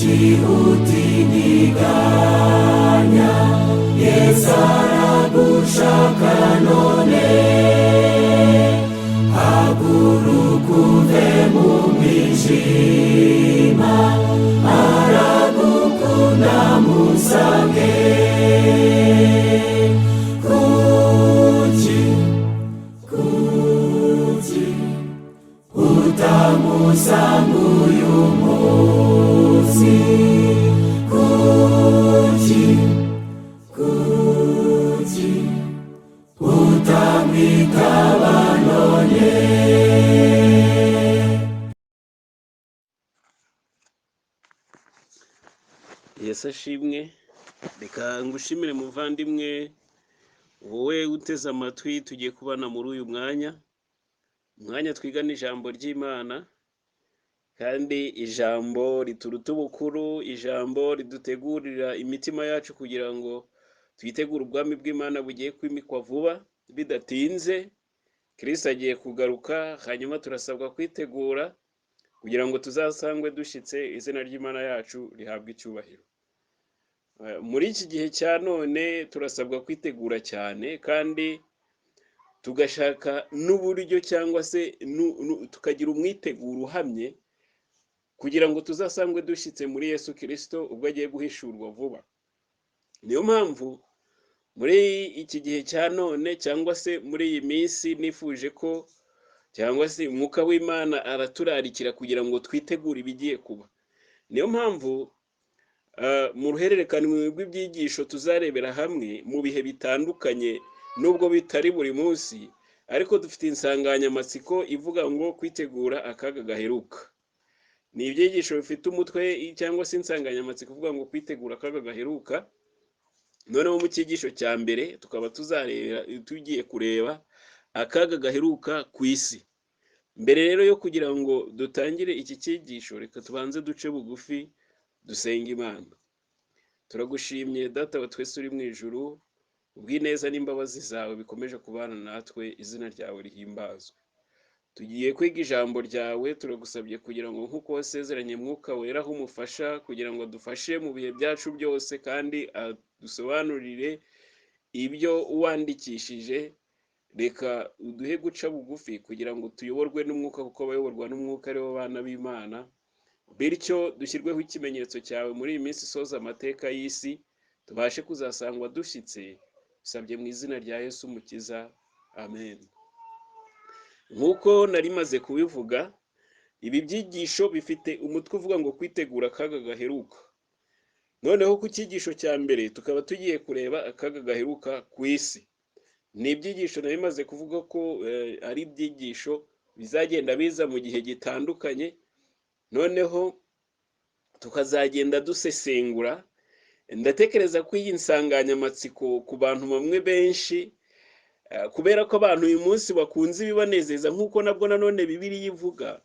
Kuki utindiganya? Yesu aragushaka none. Haguruka uve mu mwijima, aragukunda, musange. Kuki, kuki utamusanga uyu munsi? Kuki, kuki utamwitaba none? Yesu ashimwe. Reka ngushimire muvandimwe, wowe uteze amatwi. Tugiye kubana muri uyu mwanya, umwanya twigana ijambo ry'Imana, kandi ijambo rituruta ubukuru, ijambo ridutegurira imitima yacu kugira ngo twitegure ubwami bw'Imana bugiye kwimikwa vuba bidatinze. Kristo agiye kugaruka, hanyuma turasabwa kwitegura kugira ngo tuzasangwe dushyitse. Izina ry'Imana yacu rihabwe icyubahiro. Muri iki gihe cya none turasabwa kwitegura cyane, kandi tugashaka n'uburyo cyangwa se tukagira umwiteguro uhamye kugira ngo tuzasangwe dushyitse muri Yesu Kirisito ubwo agiye guhishurwa vuba. Niyo mpamvu muri iki gihe cya none cyangwa se muri iyi minsi nifuje ko cyangwa se Umwuka w'Imana araturarikira kugira ngo twitegure ibigiye kuba. Niyo mpamvu mu ruhererekane rw'ibyigisho tuzarebera hamwe mu bihe bitandukanye, nubwo bitari buri munsi, ariko dufite insanganyamatsiko ivuga ngo kwitegura akaga gaheruka. Ni ibyigisho bifite umutwe cyangwa se insanganyamatsiko ivuga ngo kwitegura akaga gaheruka. Noneho mu cyigisho cya mbere tukaba tuzarebera, tugiye kureba akaga gaheruka ku isi. Mbere rero yo kugira ngo dutangire iki cyigisho, reka tubanze duce bugufi dusenge Imana. Turagushimye Data wa twese uri mu ijuru, ubw'ineza n'imbabazi zawe bikomeje kubana natwe, izina ryawe rihimbazwe. Tugiye kwiga ijambo ryawe, turagusabye kugira ngo nk'uko wasezeranye Mwuka Wera aho umufasha kugira ngo adufashe mu bihe byacu byose, kandi adusobanurire ibyo wandikishije. Reka uduhe guca bugufi kugira ngo tuyoborwe n'Umwuka, kuko abayoborwa n'Umwuka aribo bana b'Imana. Bityo dushyirweho ikimenyetso cyawe muri iyi minsi isoza amateka y'isi, tubashe kuzasangwa dushyitse. Bisabye mu izina rya Yesu Umukiza, amen. Nk'uko nari maze kubivuga, ibi byigisho bifite umutwe uvuga ngo kwitegura akaga gaheruka. Noneho ku cyigisho cya mbere tukaba tugiye kureba akaga gaheruka ku isi. Ni ibyigisho nari maze kuvuga ko ari ibyigisho bizagenda biza mu gihe gitandukanye, noneho tukazagenda dusesengura. Ndatekereza ko iyi nsanganyamatsiko ku bantu bamwe benshi, kubera ko abantu uyu munsi bakunze ibibanezeza, nk'uko nabwo nanone Bibiliya ivuga,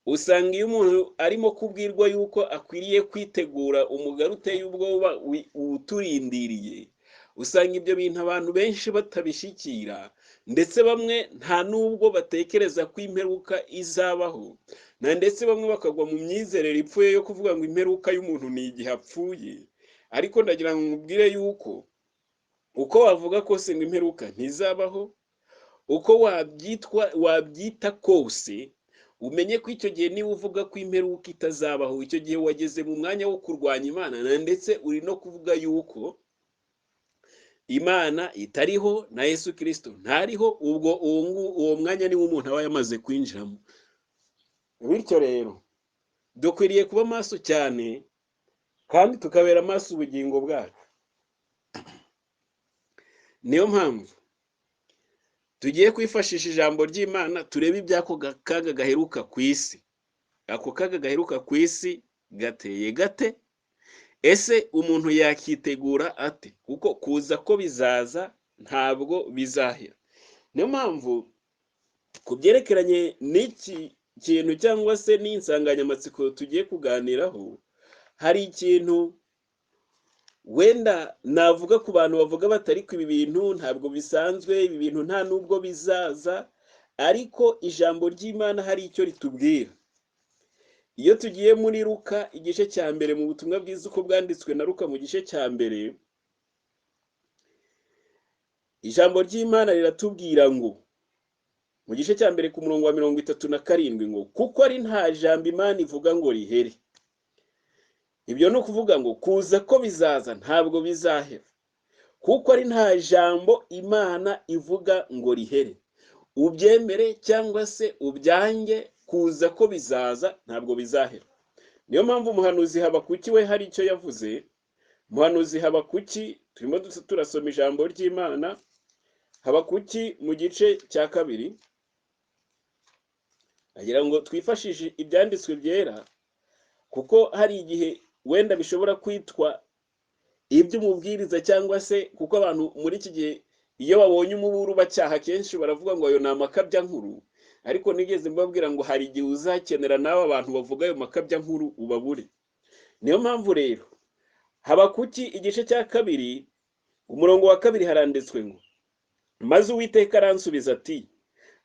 usanga iyo umuntu arimo kubwirwa yuko akwiriye kwitegura umugari uteye ubwoba uturindiriye, usanga ibyo bintu abantu benshi batabishyikira, ndetse bamwe nta n'ubwo batekereza ko imperuka izabaho, na ndetse bamwe bakagwa mu myizerere ipfuye yo kuvuga ngo imperuka y'umuntu ni igihe apfuye. Ariko ndagira ngo nkubwire yuko uko wavuga kose ngo imperuka ntizabaho, uko wabyita kose, umenye ko icyo gihe niba uvuga ko imperuka itazabaho, icyo gihe wageze mu mwanya wo kurwanya Imana, na ndetse uri no kuvuga yuko Imana itariho na Yesu Kirisito ntariho. Ubwo uwo mwanya niwo umuntu aba yamaze kwinjiramo. Bityo rero dukwiriye kuba maso cyane, kandi tukabera amaso ubugingo bwacu. Niyo mpamvu tugiye kwifashisha ijambo ry'Imana turebe iby'ako kaga gaheruka ku isi. Ako kaga gaheruka ku isi gateye gate? Ese umuntu yakitegura ate? Kuko kuza ko bizaza ntabwo bizahera. Niyo mpamvu ku byerekeranye n'iki kintu cyangwa se n'insanganyamatsiko tugiye kuganiraho, hari ikintu wenda navuga ku bantu bavuga batari ko ibi bintu ntabwo bisanzwe, ibi bintu nta nubwo bizaza, ariko ijambo ry'Imana hari icyo ritubwira. Iyo tugiye muri Luka igice cya mbere, mu butumwa bwiza uko bwanditswe na Luka mu gice cya mbere, ijambo ry'Imana riratubwira ngo mu gice cya mbere ku murongo wa 37 ngo kuko ari nta jambo Imana ivuga ngo rihere. Ibyo ni ukuvuga ngo kuza ko bizaza ntabwo bizahera, kuko ari nta jambo Imana ivuga ngo rihere. Ubyemere cyangwa se ubyange, kuza ko bizaza ntabwo bizahera. Niyo mpamvu umuhanuzi Habakuki we hari icyo yavuze. Umuhanuzi Habakuki, turimo turasoma ijambo ry'Imana, Habakuki mu gice cya 2, agira ngo twifashishe ibyanditswe byera, kuko hari igihe wenda bishobora kwitwa iby'umubwiriza cyangwa se kuko abantu muri iki gihe iyo babonye umuburo bacyaha kenshi baravuga ngo ayo ni amakabya nkuru, ariko nigeze mbabwira ngo hari igihe uzakenera nawe abantu bavuga ayo makabya nkuru ubabure. Niyo mpamvu rero Habakuki igice cya 2 umurongo wa 2 haranditswe ngo maze Uwiteka aransubiza ati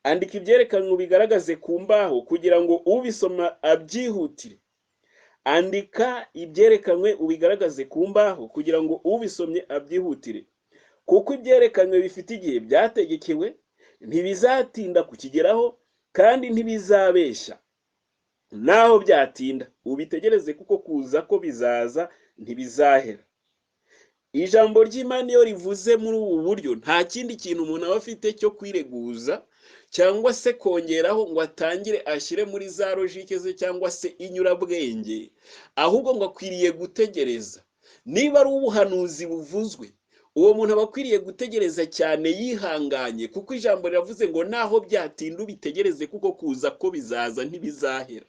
andika ibyerekanwe bigaragaze ku mbaho kugira ngo ubisoma abyihutire. Andika ibyerekanwe ubigaragaze ku mbaho kugira ngo ubisomye abyihutire, kuko ibyerekanwe bifite igihe byategekewe, ntibizatinda kukigeraho kandi ntibizabeshya. Naho byatinda ubitegereze, kuko kuza ko bizaza ntibizahera. Ijambo ry'Imana iyo rivuze muri ubu buryo, nta kindi kintu umuntu aba afite cyo kwireguza cyangwa se kongeraho ngo atangire ashyire muri za logique ze cyangwa se inyurabwenge, ahubwo ngo akwiriye gutegereza. Niba ari ubuhanuzi buvuzwe, uwo muntu aba akwiriye gutegereza cyane yihanganye, kuko ijambo riravuze ngo naho byatinda ubitegereze, kuko kuza ko bizaza ntibizahera.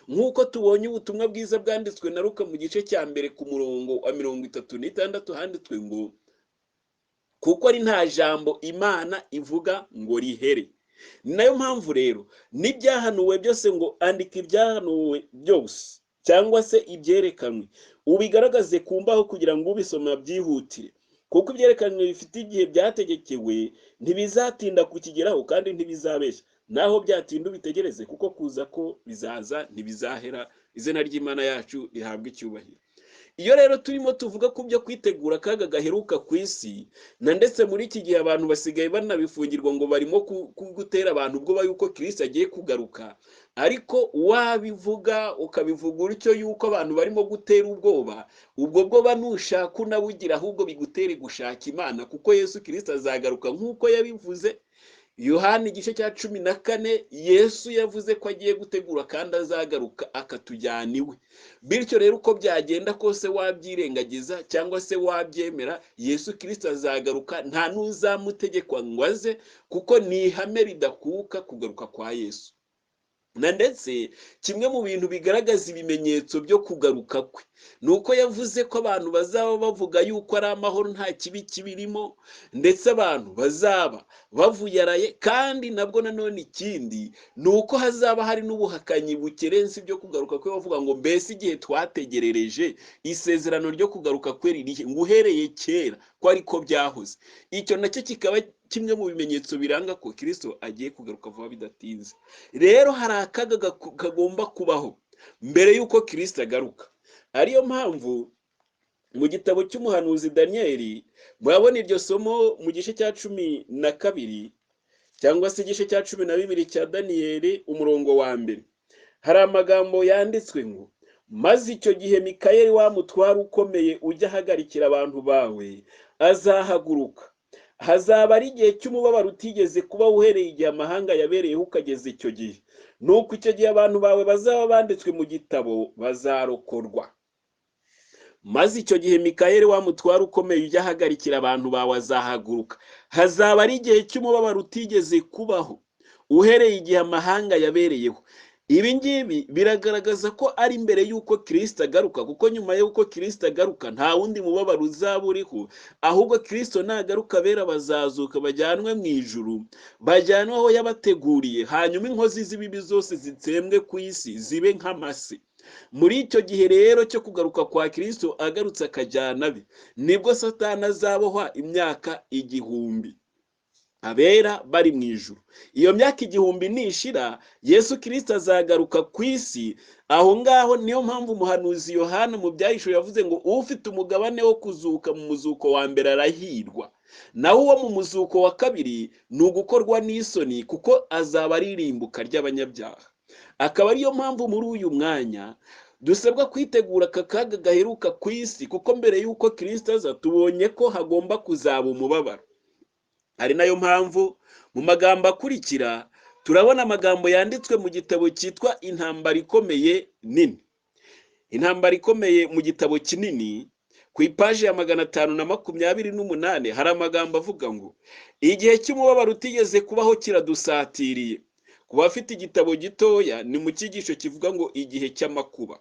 Nk'uko tubonye ubutumwa bwiza bwanditswe na Luka mu gice cya 1 ku murongo wa 36 handitswe ngo kuko ari nta jambo Imana ivuga ngo rihere. Ni nayo mpamvu rero n'ibyahanuwe byose ngo andika ibyahanuwe byose cyangwa se ibyerekanwe ubigaragaze ku mbaho kugira ngo ubisoma byihutire, kuko ibyerekanwe bifite igihe byategekewe, ntibizatinda kukigeraho kandi ntibizabeshya. Naho byatinda ubitegereze, kuko kuza ko bizaza ntibizahera. Izina ry'Imana yacu rihabwa icyubahiro. Iyo rero turimo tuvuga ku byo kwitegura akaga gaheruka ku isi, na ndetse muri iki gihe abantu basigaye banabifungirwa ngo barimo gutera abantu ubwoba yuko Kristo agiye kugaruka, ariko wabivuga ukabivuga utyo yuko abantu barimo gutera ubwoba, ubwo bwoba nushaka unabugira, ahubwo bigutere gushaka Imana, kuko Yesu Kristo azagaruka nk'uko yabivuze. Yohana igice cya 14, Yesu yavuze ko agiye gutegura kandi azagaruka akatujyana iwe. Bityo rero uko byagenda kose, wabyirengagiza cyangwa se wabyemera, Yesu Kristo azagaruka, nta n'uzamutegekwa ngo aze, kuko ni ihame ridakuka kugaruka kwa Yesu. Na ndetse kimwe mu bintu bigaragaza ibimenyetso byo kugaruka kwe ni uko yavuze ko abantu bazaba bavuga yuko ari amahoro nta kibi kibirimo, ndetse abantu bazaba bavuyaraye. Kandi nabwo nanone ikindi ni uko hazaba hari n'ubuhakanyi bukerense ibyo kugaruka kwe, bavuga ngo mbese igihe twategerereje isezerano ryo kugaruka kwe ririhe, ngo uhereye kera ko ariko byahoze. Icyo nacyo kikaba kimwe mu bimenyetso biranga ko Kristo agiye kugaruka vuba bidatinze. Rero hari akaga kagomba kubaho mbere y'uko Kristo agaruka. Ariyo mpamvu mu gitabo cy'umuhanuzi Daniyeli murabona iryo somo mu gice cya 12 cyangwa se igice cya 12 cya Daniyeli umurongo wa 1, hari amagambo yanditswe ngo maze icyo gihe Mikayeli wa mutware ukomeye ujya ahagarikira abantu bawe azahaguruka. Hazaba ari igihe cy'umubabaro utigeze kuba uhereye igihe amahanga yabereyeho ukageza icyo gihe. Nuko icyo gihe abantu bawe bazaba banditswe mu gitabo bazarokorwa. Maze icyo gihe Mikayeli wa mutware ukomeye ujya ahagarikira abantu bawe azahaguruka. Hazaba ari igihe cy'umubabaro utigeze kubaho uhereye igihe amahanga yabereyeho. Ibi ngibi biragaragaza ko ari mbere y'uko Kristo agaruka, kuko nyuma y'uko Kristo agaruka nta wundi mubabaro uzaba uriho, ahubwo Kristo nagaruka abera bazazuka bajyanwe mu ijuru, bajyanwe aho yabateguriye, hanyuma inkozi z'ibibi zose zitsembwe ku isi zibe nk'amase. Muri icyo gihe rero cyo kugaruka kwa Kristo agarutse akajyana abe, nibwo Satani azabohwa imyaka 1000. Abera bari mu ijuru. Iyo myaka 1000 nishira, Yesu Kirisito azagaruka ku isi. Aho ngaho niyo mpamvu umuhanuzi Yohana mu Byahishuwe yavuze ngo ufite umugabane wo kuzuka mu muzuko wa mbere arahirwa, naho uwo mu muzuko wa kabiri ni ugukorwa n'isoni, kuko azaba ari irimbuka ry'abanyabyaha. Akaba ariyo mpamvu muri uyu mwanya dusabwa kwitegura aka kaga gaheruka ku isi, kuko mbere y'uko Kirisito aza tubonye ko hagomba kuzaba umubabaro. Ari nayo mpamvu mu magambo akurikira turabona amagambo yanditswe mu gitabo cyitwa Intambara Ikomeye Nini. Intambara Ikomeye mu gitabo kinini ku ipaji ya 528 hari amagambo avuga ngo igihe cy'umubabaro utigeze kubaho kiradusatiriye. Ku bafite igitabo gitoya ni mu cyigisho kivuga ngo igihe cy'amakuba.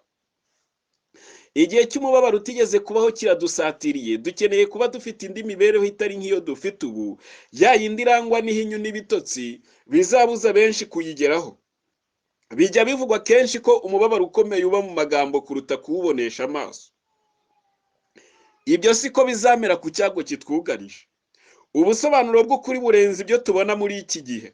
Igihe cy'umubabaro utigeze kubaho kiradusatiriye. Dukeneye kuba dufite indi mibereho itari nk'iyo dufite ubu, ya yindi irangwa n'ihinyu n'ibitotsi bizabuza benshi kuyigeraho. Bijya bivugwa kenshi ko umubabaro ukomeye uba mu magambo kuruta kuwubonesha amaso. Ibyo siko bizamera ku cyago kitwugarije. Ubusobanuro bw'ukuri burenze ibyo tubona muri iki gihe.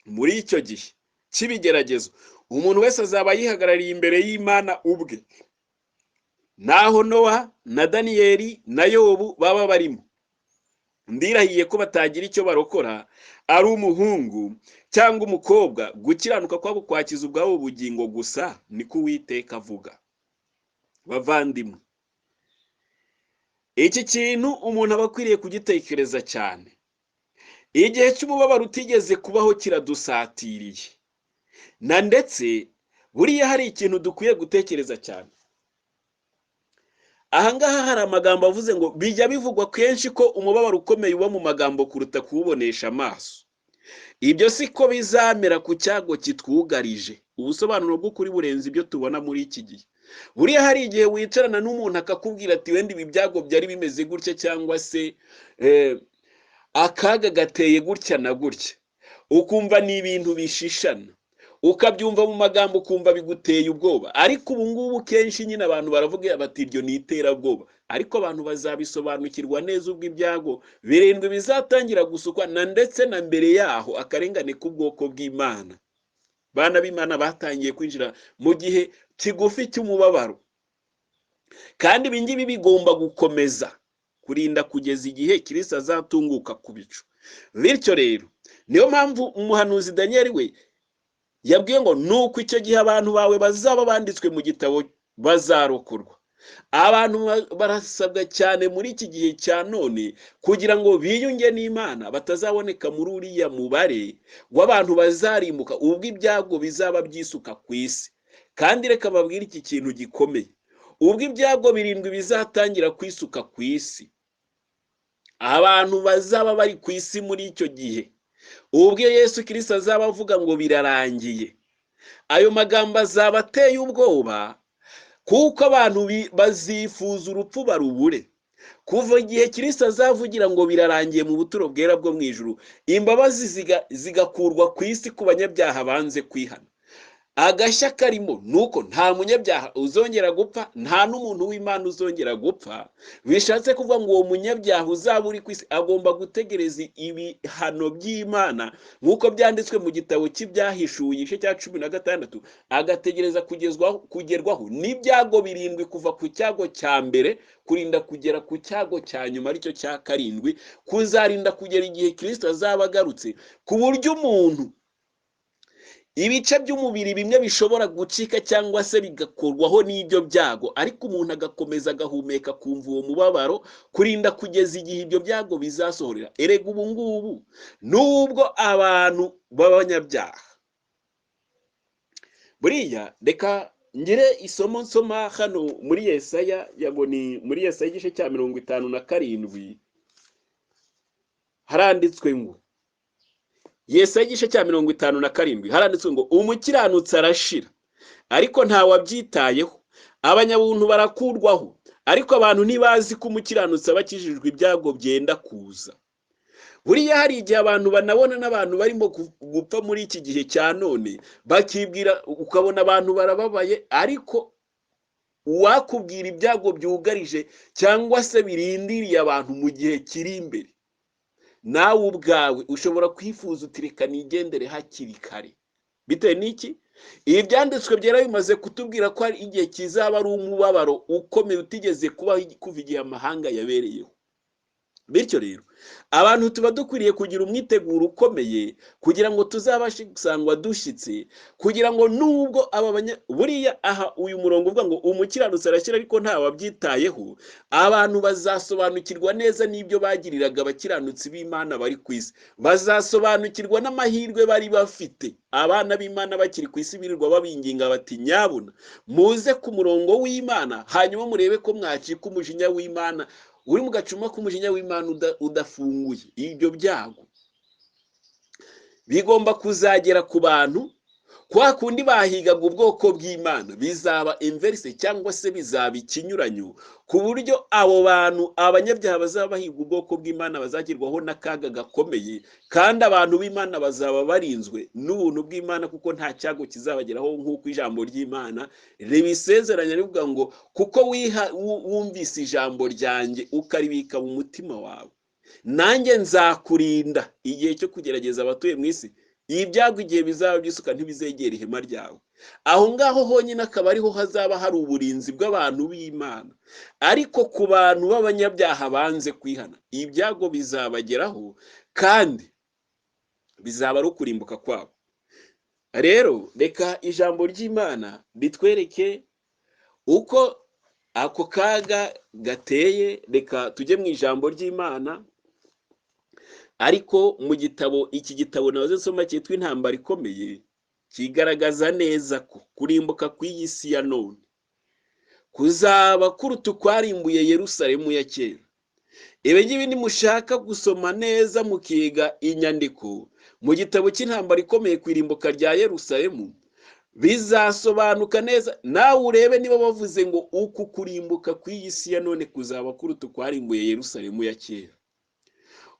Muri icyo gihe cy'ibigeragezo, umuntu wese azaba yihagarariye imbere y'Imana ubwe. Naho Nowa na Daniyeli na Yobu baba barimo, ndirahiye ko batagira icyo barokora, ari umuhungu cyangwa umukobwa. Gukiranuka kwabo kwakiza ubwabo bugingo gusa, niko Uwiteka avuga. Bavandimwe, iki kintu umuntu aba akwiriye kugitekereza cyane. Igihe cy'umubabaro utigeze kubaho kiradusatiriye, na ndetse buriya hari ikintu dukwiye gutekereza cyane. Ahangaha hari amagambo avuze ngo bijya bivugwa kenshi ko umubabaro ukomeye uba mu magambo kuruta kuwubonesha amaso. Ibyo siko bizamera ku cyago kitwugarije. Ubusobanuro bw'ukuri burenze ibyo tubona muri iki gihe. Buriya hari igihe wicarana n'umuntu akakubwira ati wenda ibi byago byari bimeze gutya, cyangwa se akaga gateye gutya na gutya, ukumva ni ibintu bishishana, ukabyumva mu magambo ukumva biguteye ubwoba. Ariko ubu ngubu kenshi nyine abantu baravuga bati iryo ni iterabwoba, ariko abantu bazabisobanukirwa neza ubwo ibyago birindwi bizatangira gusukwa, na ndetse na mbere yaho akarengane k'ubwoko bw'Imana. Bana b'Imana batangiye kwinjira mu gihe kigufi cy'umubabaro, kandi ibi ngibi bigomba gukomeza kurinda kugeza igihe Kristo azatunguka ku bicu. Bityo rero niyo mpamvu umuhanuzi Daniel we yabwiye ngo nuko icyo gihe abantu bawe bazaba banditswe mu gitabo bazarokorwa. Abantu barasabwa cyane muri iki gihe cya none kugira ngo biyunge n'Imana, batazaboneka muri uriya mubare w'abantu bazarimbuka ubwo ibyago bizaba byisuka ku isi. Kandi reka babwire iki kintu gikomeye, ubwo ibyago birindwi bizatangira kwisuka ku isi, abantu bazaba bari ku isi muri icyo gihe, ubwo Yesu Kristo azaba avuga ngo birarangiye, ayo magambo azaba ateye ubwoba, kuko abantu bazifuza urupfu barubure. Kuva igihe Kristo azavugira ngo birarangiye mu buturo bwera bwo mu ijuru, imbabazi zigakurwa ku isi ku banyabyaha banze kwihana. Agashya karimo nuko nta munyabyaha uzongera gupfa, nta n'umuntu w'Imana uzongera gupfa. Bishatse kuvuga ngo uwo munyabyaha uzaba uri ku isi agomba gutegereza ibihano by'Imana, nk'uko byanditswe mu gitabo cy'Ibyahishuwe igice cya 16, agategereza kugerwaho n'ibyago birindwi, kuva ku cyago cya mbere kurinda kugera ku cyago cya nyuma aricyo cya karindwi, kuzarinda kugera igihe Kristo azaba agarutse, ku buryo umuntu ibice by'umubiri bimwe bishobora gucika cyangwa se bigakorwaho n'ibyo byago, ariko umuntu agakomeza agahumeka kumva uwo mubabaro kurinda kugeza igihe ibyo byago bizasohorera. Erega ubu ngubu nubwo abantu b'abanyabyaha, buriya reka ngire isomo nsoma hano muri Yesaya, yago ni muri Yesaya igice cya 57, haranditswe ngo Yesaya igice cya 57 haranditswe ngo umukiranutsi arashira, ariko ntawabyitayeho, abanyabuntu barakurwaho, ariko abantu ntibazi ko umukiranutsi aba akijijwe ibyago byenda kuza. Buriya hari igihe abantu banabona n'abantu barimo gupfa muri iki gihe cya none, bakibwira, ukabona abantu barababaye, ariko uwakubwira ibyago byugarije cyangwa se birindiriye abantu mu gihe kiri imbere, Nawe ubwawe ushobora kwifuza uti reka nigendere hakiri kare. Bitewe n'iki? Ibi byanditswe byera bimaze kutubwira ko hari igihe kizaba ari umubabaro ukomeye utigeze kubaho kuva igihe amahanga yabereyeho. Bityo rero abantu tuba dukwiriye kugira umwiteguro ukomeye kugira ngo tuzabashe gusangwa dushyitse, kugira ngo nubwo aba buriya aha uyu murongo uvuga ngo umukiranutsi arashyira ariko ntawabyitayeho, abantu bazasobanukirwa neza n'ibyo bagiriraga abakiranutsi b'Imana bari ku isi, bazasobanukirwa n'amahirwe bari bafite abana b'Imana bakiri ku isi, birirwa babinginga bati nyabuna muze ku murongo w'Imana, hanyuma murebe ko mwacika umujinya w'Imana uri mu gacuma k'umujinya w'Imana udafunguye. Ibyo byago bigomba kuzagera ku bantu kwa kundi bahigaga ubwoko bw'Imana, bizaba inverse cyangwa se bizaba ikinyuranyo, ku buryo abo bantu abanyabyaha bazaba bahiga ubwoko bw'Imana bazagirwaho n'akaga gakomeye, kandi abantu b'Imana bazaba barinzwe n'ubuntu bw'Imana, kuko nta cyago kizabageraho nk'uko ijambo ry'Imana ribisezeranya rivuga ngo kuko wumvise ijambo ryanjye ukaribika mu mutima wawe, nanjye nzakurinda igihe cyo kugerageza abatuye mu isi. Ibyago igihe bizaba byisuka ntibizegera ihema ryawe. Aho ngaho honyine akaba ariho hazaba hari uburinzi bw'abantu b'Imana. Ariko ku bantu b'abanyabyaha banze kwihana, ibyago bizabageraho kandi bizaba ari ukurimbuka kwabo. Rero reka ijambo ry'Imana ritwereke uko ako kaga gateye. Reka tujye mu ijambo ry'Imana, ariko mu gitabo, iki gitabo nahoze nsoma cyitwa Intambara Ikomeye, kigaragaza neza ko kurimbuka kw'iyi si ya none kuzaba kuruta ukwarimbuye Yerusalemu ya kera. Ibi ngibi nimushaka gusoma neza mukiga inyandiko mu gitabo cy'Intambara Ikomeye ku irimbuka rya Yerusalemu, bizasobanuka neza. Nawe urebe niba bavuze ngo uku kurimbuka kw'iyi si ya none kuzaba kuruta ukwarimbuye Yerusalemu ya kera,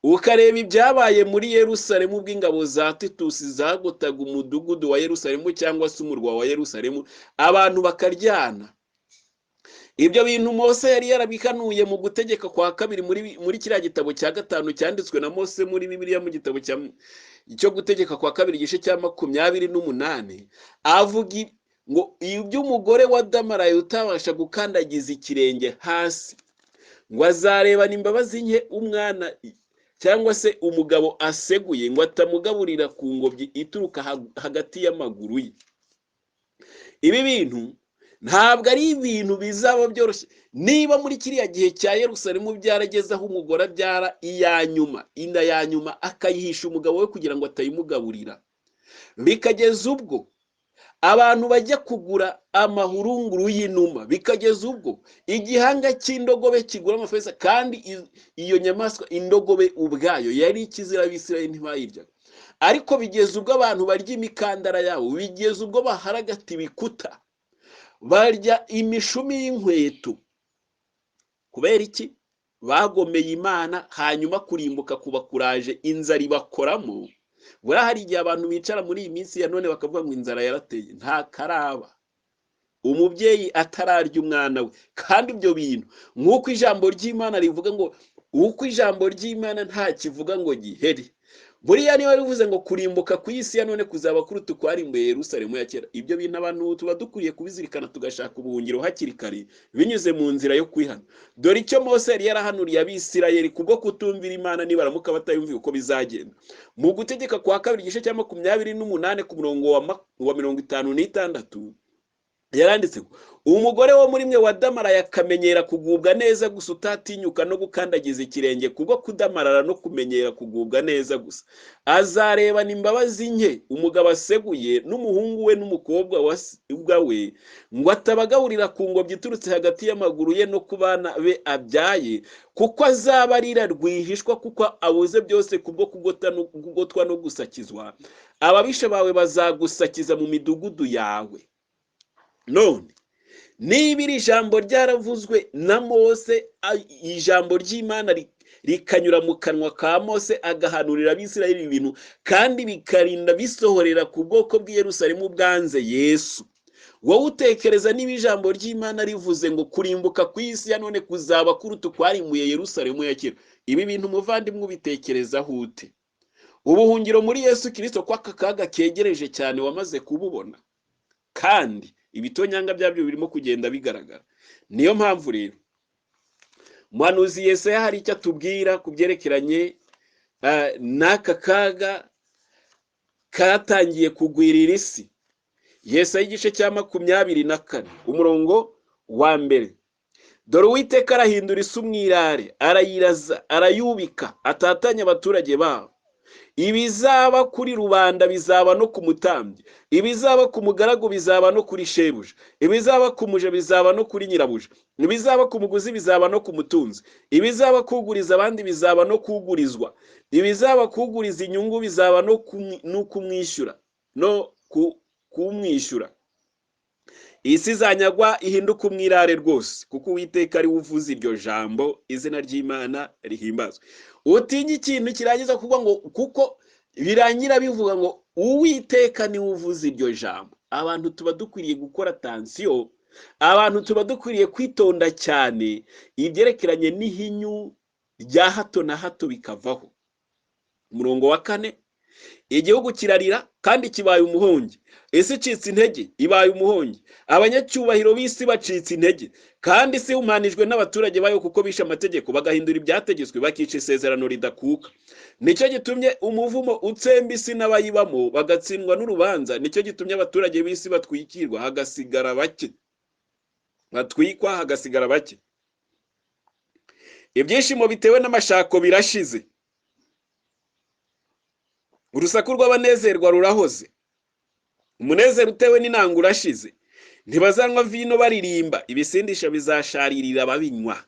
ukareba ibyabaye muri Yerusalemu ubwo ingabo za Titusi zagotaga umudugudu wa Yerusalemu cyangwa se umurwa wa Yerusalemu, abantu bakaryana. Ibyo bintu Mose yari yarabikanuye mu gutegeka kwa kabiri muri kiriya gitabo cya 5 cyanditswe na Mose muri Bibiliya, mu gitabo cyo gutegeka kwa kabiri igice cya 28, avuga ngo iby'umugore wa Damaraye utabasha gukandagiza ikirenge hasi, ngo azarebana imbabazi nke umwana cyangwa se umugabo aseguye, ngo atamugaburira ku ngobyi ituruka hagati y'amaguru ye. Ibi bintu ntabwo ari ibintu bizaba byoroshye. Niba muri kiriya gihe cya Yerusalemu byarageze aho umugore abyara iya nyuma, inda ya nyuma akayihisha umugabo we kugira ngo atayimugaburira, bikageza ubwo abantu bajya kugura amahurunguru y'inuma, bikageza ubwo igihanga cy'indogobe kigura amafeza, kandi iyo nyamaswa indogobe ubwayo yari ikizira, Abisirayeli ntibayiryaga. Ariko bigeza ubwo abantu barya imikandara yabo, bigeza ubwo baharagata ibikuta, barya imishumi y'inkweto. Kubera iki? Bagomeye Imana, hanyuma kurimbuka kubakuraje, inzara ibakoramo. Buriya hari igihe abantu bicara muri iyi minsi ya none bakavuga ngo inzara yarateye, nta karaba, umubyeyi atararya umwana we. Kandi ibyo bintu nk'uko ijambo ry'Imana rivuga ngo uko ijambo ry'Imana nta kivuga ngo gihere. Buriya niba rivuze ngo kurimbuka ku isi ya none kuzaba kuruta ukwarimbuye Yerusalemu ya kera, ibyo bintu abantu tuba dukwiriye kubizirikana, tugashaka ubuhungiro hakiri kare binyuze mu nzira yo kwihana. Dore icyo Mose yari yarahanuriye Abisirayeli kubwo kutumvira Imana, nibaramuka batayumviye uko bizagenda. Mu gutegeka kwa kabiri igice cya 28 ku murongo wa 56, yaranditse ngo umugore wo muri mwe wadamaraye akamenyera kugubwa neza gusa, utatinyuka no gukandagiza ikirenge kubwo kudamarara no kumenyera kugubwa neza gusa, azarebana imbabazi nke umugabo aseguye n'umuhungu we n'umukobwa we, ngo atabagaburira ku ngobyi iturutse hagati y'amaguru ye no ku bana be abyaye, kuko azaba arira rwihishwa, kuko abuze byose kubwo kugotwa no gusakizwa. Ababisha bawe bazagusakiza mu midugudu yawe. None niba iri jambo ryaravuzwe na Mose, ijambo ry'Imana rikanyura mu kanwa ka Mose agahanurira Abisirayeli ibintu, kandi bikarinda bisohorera ku bwoko bw'i Yerusalemu bwanze Yesu, Wowe utekereza niba ijambo ry'Imana rivuze ngo kurimbuka ku isi ya none kuzaba kuruta ukwarimbuye Yerusalemu ya kera, ibi bintu muvandimwe ubitekerezaho ute? Ubuhungiro muri Yesu Kirisito kw'aka kaga kegereje cyane wamaze kububona, kandi ibitonyanga byabyo birimo kugenda bigaragara. Niyo mpamvu rero muhanuzi Yesaya hari icyo atubwira ku byerekeranye n'aka kaga katangiye kugwirira isi. Yesaya igice cya 24 umurongo wa 1. Dore Uwiteka arahindura isi umwirare, arayiraza, arayubika, atatanya abaturage babo. Ibizaba kuri rubanda bizaba no ku mutambyi, ibizaba ku mugaragu bizaba no kuri shebuja, ibizaba ku muja bizaba no kuri nyirabuja, ibizaba ku muguzi bizaba no ku mutunzi, ibizaba kuguriza abandi bizaba no kugurizwa, ibizaba kuguriza inyungu bizaba no kumwishyura no kumwishyura. Isi izanyagwa ihinduka umwirare rwose, kuko Uwiteka ari we uvuze iryo jambo, izina ry'Imana rihimbazwe. Utinye ikintu kirangiza kuvuga ngo, kuko birangira bivuga ngo Uwiteka niwe uvuze iryo jambo. Abantu tuba dukwiriye gukora tansiyo, abantu tuba dukwiriye kwitonda cyane ibyerekeranye n'ihinyu rya hato na hato bikavaho. Umurongo wa 4, igihugu kirarira kandi kibaye umuhongi, isi icitse intege ibaye umuhongi, abanyacyubahiro b'isi bacitse intege, kandi isi ihumanijwe n'abaturage bayo kuko bishe amategeko bagahindura ibyategetswe bakica isezerano ridakuka. Nicyo gitumye umuvumo utsemba isi n'abayibamo bagatsindwa n'urubanza, nicyo gitumye abaturage b'isi batwikirwa hagasigara bake, batwikwa hagasigara bake. Ibyishimo bitewe n'amashako birashize, urusaku rw'abanezerwa rurahoze, umunezero utewe n'inanga urashize. Ntibazanywa vino baririmba, ibisindisha bizasharirira ababinywa.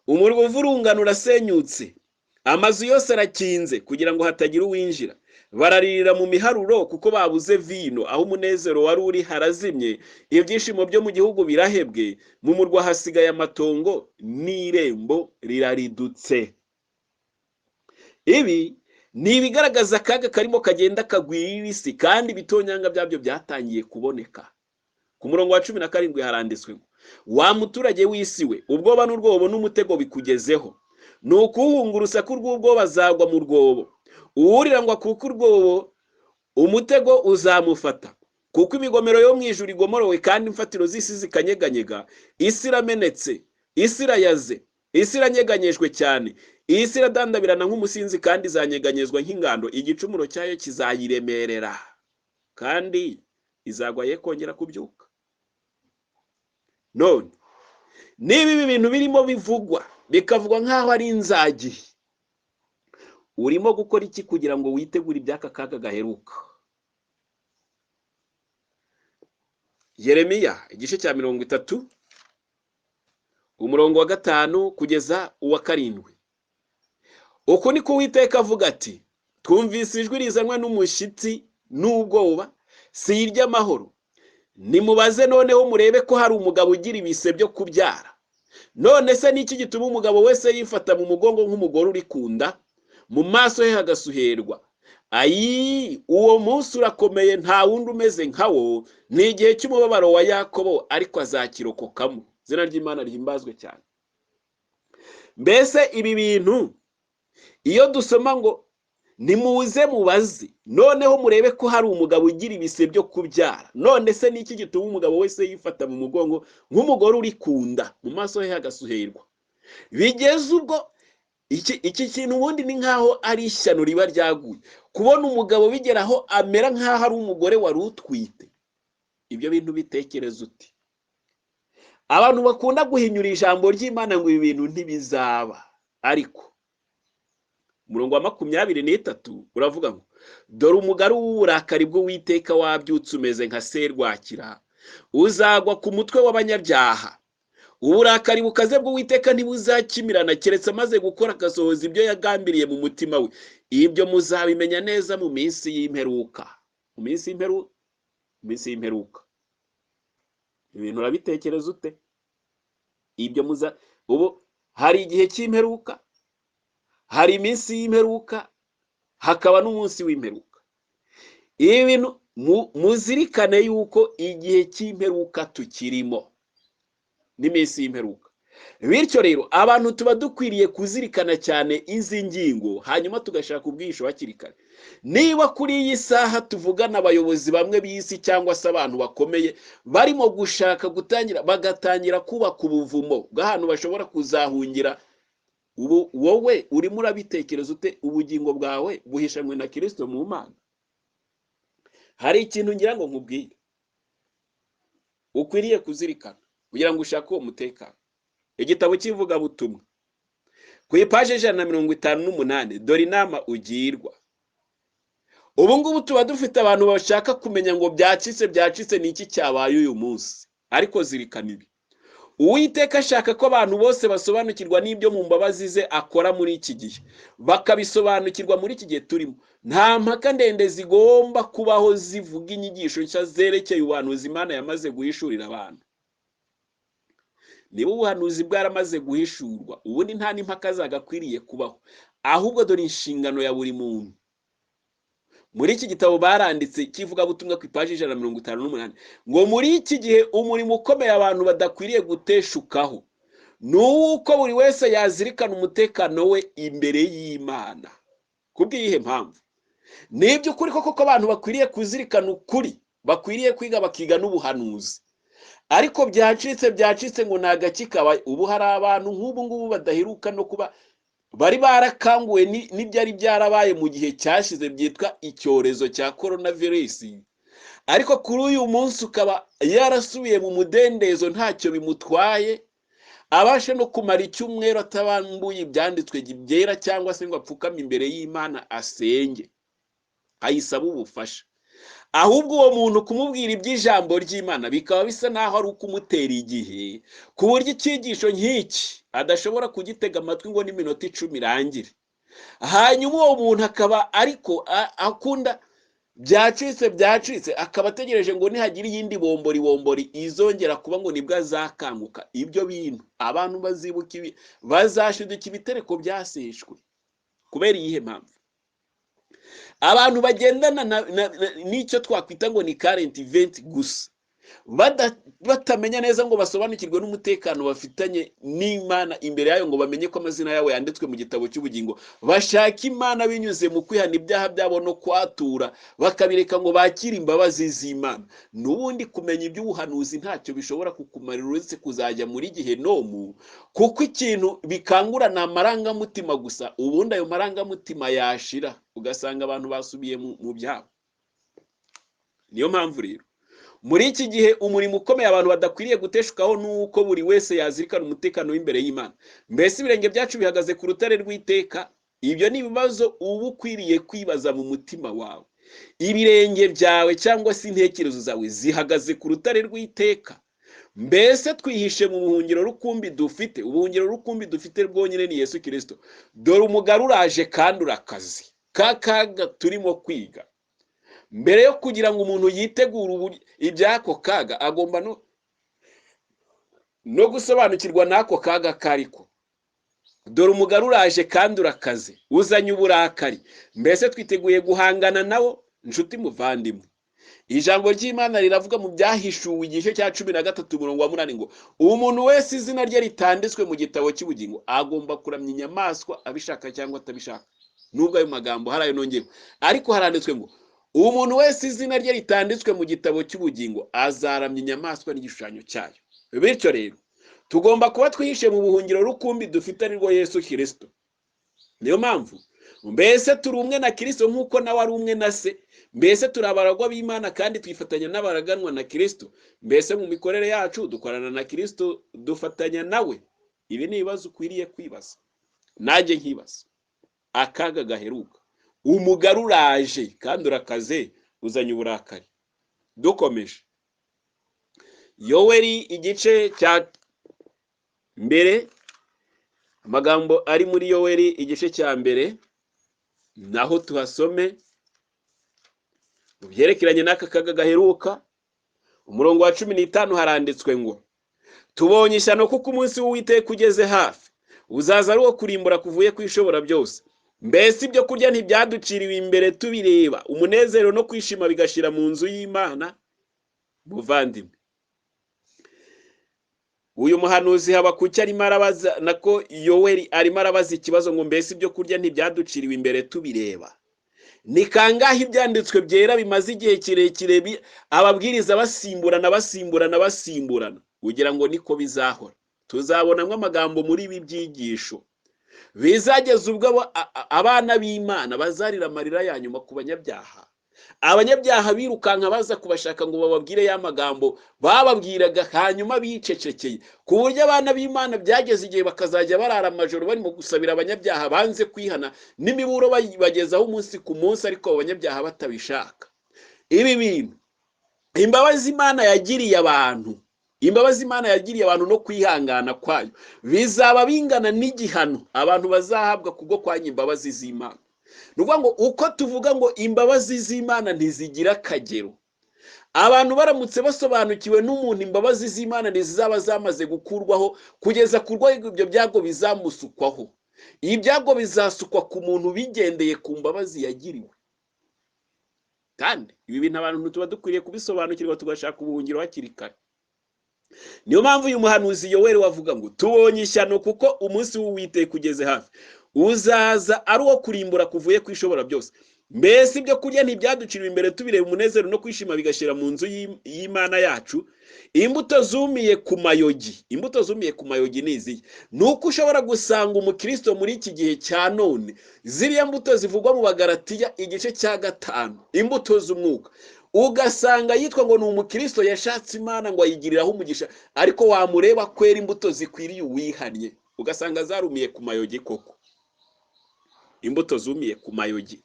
Umurwa uvurungana urasenyutse, amazu yose arakinze kugira ngo hatagira uwinjira. Bararirira mu miharuro kuko babuze vino, aho umunezero wari uri harazimye, ibyishimo byo mu gihugu birahebwe, mu murwa hasigaye amatongo n'irembo riraridutse. Ibi ni ibigaragaza akaga karimo kagenda kagwirira isi, kandi ibitonyanga byabyo byatangiye kuboneka. Ku murongo wa 17 haranditswe ngo, wa muturage w'isi we, ubwoba n'urwobo n'umutego bikugezeho, ni ukuhunga urusaku rw'ubwoba azagwa mu rwobo, uwurira ngo akuke urwobo umutego uzamufata, kuko imigomero yo mu ijuru igomorowe kandi imfatiro z'isi zikanyeganyega. Isi iramenetse, isi irayaze, isi iranyeganyejwe cyane, isi iradandabirana nk'umusinzi kandi izanyeganyezwa nk'ingando, igicumuro cyayo kizayiremerera kandi izagwa ye kongera kubyuka. None niba ibi bintu birimo bivugwa bikavugwa nk'aho ari inzagihe, urimo gukora iki kugira ngo witegure iby'aka kaga gaheruka? Yeremiya igice cya 30 umurongo wa 5 kugeza uwa 7. Uku niko Uwiteka avuga ati, twumvise ijwi rizanwa n'umushyitsi n'ubwoba, si iry'amahoro. Nimubaze noneho murebe ko hari umugabo ugira ibise byo kubyara. None se niki gituma umugabo wese yifata mu mugongo nk'umugore uri kunda, mu maso he hagasuherwa? Ayi, uwo munsi urakomeye, nta wundi umeze nkawo, ni igihe cy'umubabaro wa Yakobo, ariko azakirokokamo. Izina ry'Imana rihimbazwe cyane. Mbese ibi bintu iyo dusoma ngo nimuze mubaze noneho murebe ko hari umugabo ugira ibise byo kubyara, none se niki gituma umugabo wese yifata mu mugongo nk'umugore uri kunda, mu maso he hagasuherwa? Bigeze ubwo iki kintu ubundi ni nkaho ari ishyano riba ryaguye, kubona umugabo bigeraho amera nkaho ari umugore wari utwite. Ibyo bintu bitekereza uti? Abantu bakunda guhinyura ijambo ry'Imana ngo ibi bintu ntibizaba, ariko umurongo wa 23 uravuga ngo dore umugaru w'uburakari bw'Uwiteka wabyutse umeze nka serwakira, uzagwa ku mutwe w'abanyabyaha. Uburakari bukaze bw'Uwiteka ntibuzakimirana, keretse amaze gukora agasohoza ibyo yagambiriye mu mutima we. Ibyo muzabimenya neza mu minsi y'imperuka. Mu minsi y'imperuka, mu minsi y'imperuka. Ibintu urabitekereza ute? Ibyo muza ubu hari igihe cy'imperuka, hari iminsi y'imperuka, hakaba n'umunsi w'imperuka. Ibi bintu Muzirikane yuko igihe cy'imperuka tukirimo n'iminsi y'imperuka. Bityo rero abantu tuba dukwiriye kuzirikana cyane izi ngingo, hanyuma tugashaka ubwihisho hakiri kare. Niba kuri iyi saha tuvugana abayobozi bamwe b'isi cyangwa se abantu bakomeye barimo gushaka gutangira, bagatangira kubaka ubuvumo bw'ahantu bashobora kuzahungira, ubu wowe urimo urabitekereza ute? Ubugingo bwawe buhishanywe na Kristo mu Mana. Hari ikintu ngira ngo nkubwire ukwiriye kuzirikana kugira ngo ushake uwo mutekano. Igitabo cy'ivugabutumwa ku ipaje 158, dore inama ugirwa. Ubu ngubu tuba dufite abantu bashaka kumenya ngo byacitse byacitse, ni iki cyabaye uyu munsi. Ariko zirikana ibi: Uwiteka ashaka ko abantu bose basobanukirwa n'ibyo mu mbabazi ze akora muri iki gihe, bakabisobanukirwa muri iki gihe turimo. Nta mpaka ndende zigomba kubaho zivuga inyigisho nshya zerekeye ubuhanuzi Imana yamaze guhishurira abantu. Niba ubuhanuzi bwaramaze guhishurwa, ubundi nta n'impaka zagakwiriye kubaho. Ahubwo dore inshingano ya buri muntu. Muri iki gitabo baranditse cy'ivugabutumwa ku ipaji 158 ngo muri iki gihe umurimo ukomeye abantu badakwiriye guteshukaho ni uw'uko buri wese yazirikana umutekano we imbere y'Imana. Kubw'iyihe mpamvu? Ni iby'ukuri koko ko abantu bakwiriye kuzirikana ukuri, bakwiriye kwiga bakiga n'ubuhanuzi. Ariko byacitse byacitse ngo ni agaki kabaye. Ubu hari abantu nk'ubu ngubu badaheruka no kuba bari barakanguwe n'ibyari byarabaye mu gihe cyashize byitwa icyorezo cya coronavirus, ariko kuri uyu munsi ukaba yarasubiye mu mudendezo, ntacyo bimutwaye, abashe no kumara icyumweru atabambuye ibyanditswe byera cyangwa se ngo apfukame imbere y'Imana asenge ayisaba ubufasha. Ahubwo uwo muntu kumubwira iby'ijambo ry'Imana bikaba bisa naho ari ukumutera igihe, ku buryo icyigisho nk'iki adashobora kugitega amatwi ngo n'iminota 10 irangire. Hanyuma uwo muntu akaba ariko akunda byacitse byacitse, akaba ategereje ngo nihagira iyindi bombori bombori izongera kuba ngo nibwo azakanguka. Ibyo bintu abantu bazibuka ibi, bazashiduka ibitereko byaseshwe. Kubera iyihe mpamvu? Abantu bagendana n'icyo twakwita ngo ni current event gusa, batamenya neza ngo basobanukirwe n'umutekano bafitanye n'Imana imbere yayo, ngo bamenye ko amazina yabo yanditswe mu gitabo cy'ubugingo. Bashaka Imana binyuze mu kwihana ibyaha byabo no kwatura, bakabireka ngo bakire imbabazi z'Imana. N'ubundi kumenya iby'ubuhanuzi ntacyo bishobora kukumarira uretse kuzajya muri gehinomu, kuko ikintu bikangura ni amarangamutima gusa. Ubundi ayo marangamutima yashira ugasanga abantu basubiye mu byabo. Niyo mpamvu rero muri iki gihe umurimo ukomeye abantu badakwiriye guteshukaho ni uko buri wese yazirikana umutekano w'imbere y'Imana. Mbese ibirenge byacu bihagaze ku rutare rw'iteka? Ibyo ni ibibazo uba ukwiriye kwibaza mu mutima wawe. Ibirenge byawe cyangwa se intekerezo zawe zihagaze ku rutare rw'iteka? Mbese twihishe mu buhungiro rukumbi dufite? Ubuhungiro rukumbi dufite bwonyine ni Yesu Kristo. Dore umugari uraje kandi urakaze, ka kaga turimo kwiga. Mbere yo kugira ngo umuntu yitegure iby'ako kaga, agomba no gusobanukirwa n'ako kaga kariko. Dore umugari uraje kandi urakaze, uzanye uburakari. Mbese twiteguye guhangana nawo? Nshuti muvandimwe, ijambo ry'Imana riravuga mu byahishuwe igice cya 13 umurongo wa 8 ngo umuntu wese izina rye ritanditswe mu gitabo cy'ubugingo agomba kuramya inyamaswa abishaka cyangwa atabishaka. Nubwo ayo magambo hari ayo nongeyeho, ariko haranditswe ngo umuntu wese izina rye ritanditswe mu gitabo cy'ubugingo azaramya inyamaswa n'igishushanyo cyayo. Bityo rero tugomba kuba twihishe mu buhungiro rukumbi dufite arirwo Yesu Kristo. Niyo mpamvu mbese turi umwe na Kristo nk'uko nawe ari umwe na se. Mbese turi abaragwa b'Imana kandi twifatanya n'abaraganwa na Kristo. Mbese mu mikorere yacu dukorana na Kristo, dufatanya nawe. Ibi ni ibibazo ukwiriye kwibaza, nanjye nkibaza. Akaga gaheruka, umugari uraje kandi urakaze, uzanye uburakari. Dukomeje Yoweri igice cya mbere, amagambo ari muri Yoweri igice cya mbere naho tuhasome mu byerekeranye n'aka kaga gaheruka. Umurongo wa 15 haranditswe ngo tubonye ishyano kuko umunsi w'Uwiteka ugeze hafi, uzaza ari uwo kurimbura kuvuye ku Ishobora byose. Mbese ibyo kurya ntibyaduciriwe imbere tubireba, umunezero no kwishima bigashira mu nzu y'Imana? Muvandimwe, uyu muhanuzi Habakuki arimo arabaza, nako Yoweri arimo arabaza ikibazo ngo mbese ibyo kurya ntibyaduciriwe imbere tubireba? Ni kangahe ibyanditswe byera bimaze igihe kirekire ababwiriza basimburana basimburana basimburana, kugira ngo niko bizahora. Tuzabonamo amagambo muri ibi byigisho bizageza ubwo abana b'Imana bazarira amarira ya nyuma ku banyabyaha. Abanyabyaha birukanka baza kubashaka ngo bababwire ya magambo bababwiraga, hanyuma bicecekeye, ku buryo abana b'Imana byageze igihe bakazajya barara amajoro barimo gusabira abanyabyaha banze kwihana, n'imiburo bagezaho umunsi ku munsi, ariko abo banyabyaha batabishaka. Ibi bintu imbabazi Imana yagiriye abantu, imbabazi Imana yagiriye abantu no kwihangana kwayo bizaba bingana n'igihano abantu bazahabwa kubwo kwanya imbabazi z'Imana. Ni ukuvuga ngo uko tuvuga ngo imbabazi z'Imana ntizigira akagero, abantu baramutse basobanukiwe n'umuntu imbabazi z'Imana ntizizaba zamaze gukurwaho kugeza ku rwego ibyo byago bizamusukwaho. Ibyago bizasukwa ku muntu bigendeye ku mbabazi yagiriwe. Kandi ibi bintu abantu tuba dukwiriye kubisobanukirwa, tugashaka ubuhungiro hakiri kare. Niyo mpamvu uyu muhanuzi Yoweri wavuga ngo tubonye ishyano kuko umunsi w'Uwiteka ugeze hafi, uzaza ari uwo kurimbura kuvuye ku Ishobora byose. Mbese ibyo kurya ntibyaduciriwe imbere tubireba, umunezero no kwishima bigashira mu nzu y'Imana yacu? Imbuto zumiye ku mayogi, imbuto zumiye ku mayogi ni izihe? Ni uko ushobora gusanga umukristo muri iki gihe cya none, ziriya mbuto zivugwa mu Bagalatiya igice cya 5, imbuto z'umwuka, ugasanga yitwa ngo ni umukristo yashatse Imana ngo ayigiriraho umugisha, ariko wamureba kwera imbuto zikwiriye uwihannye, ugasanga zarumiye ku mayogi koko. Imbuto zumiye ku mayogi.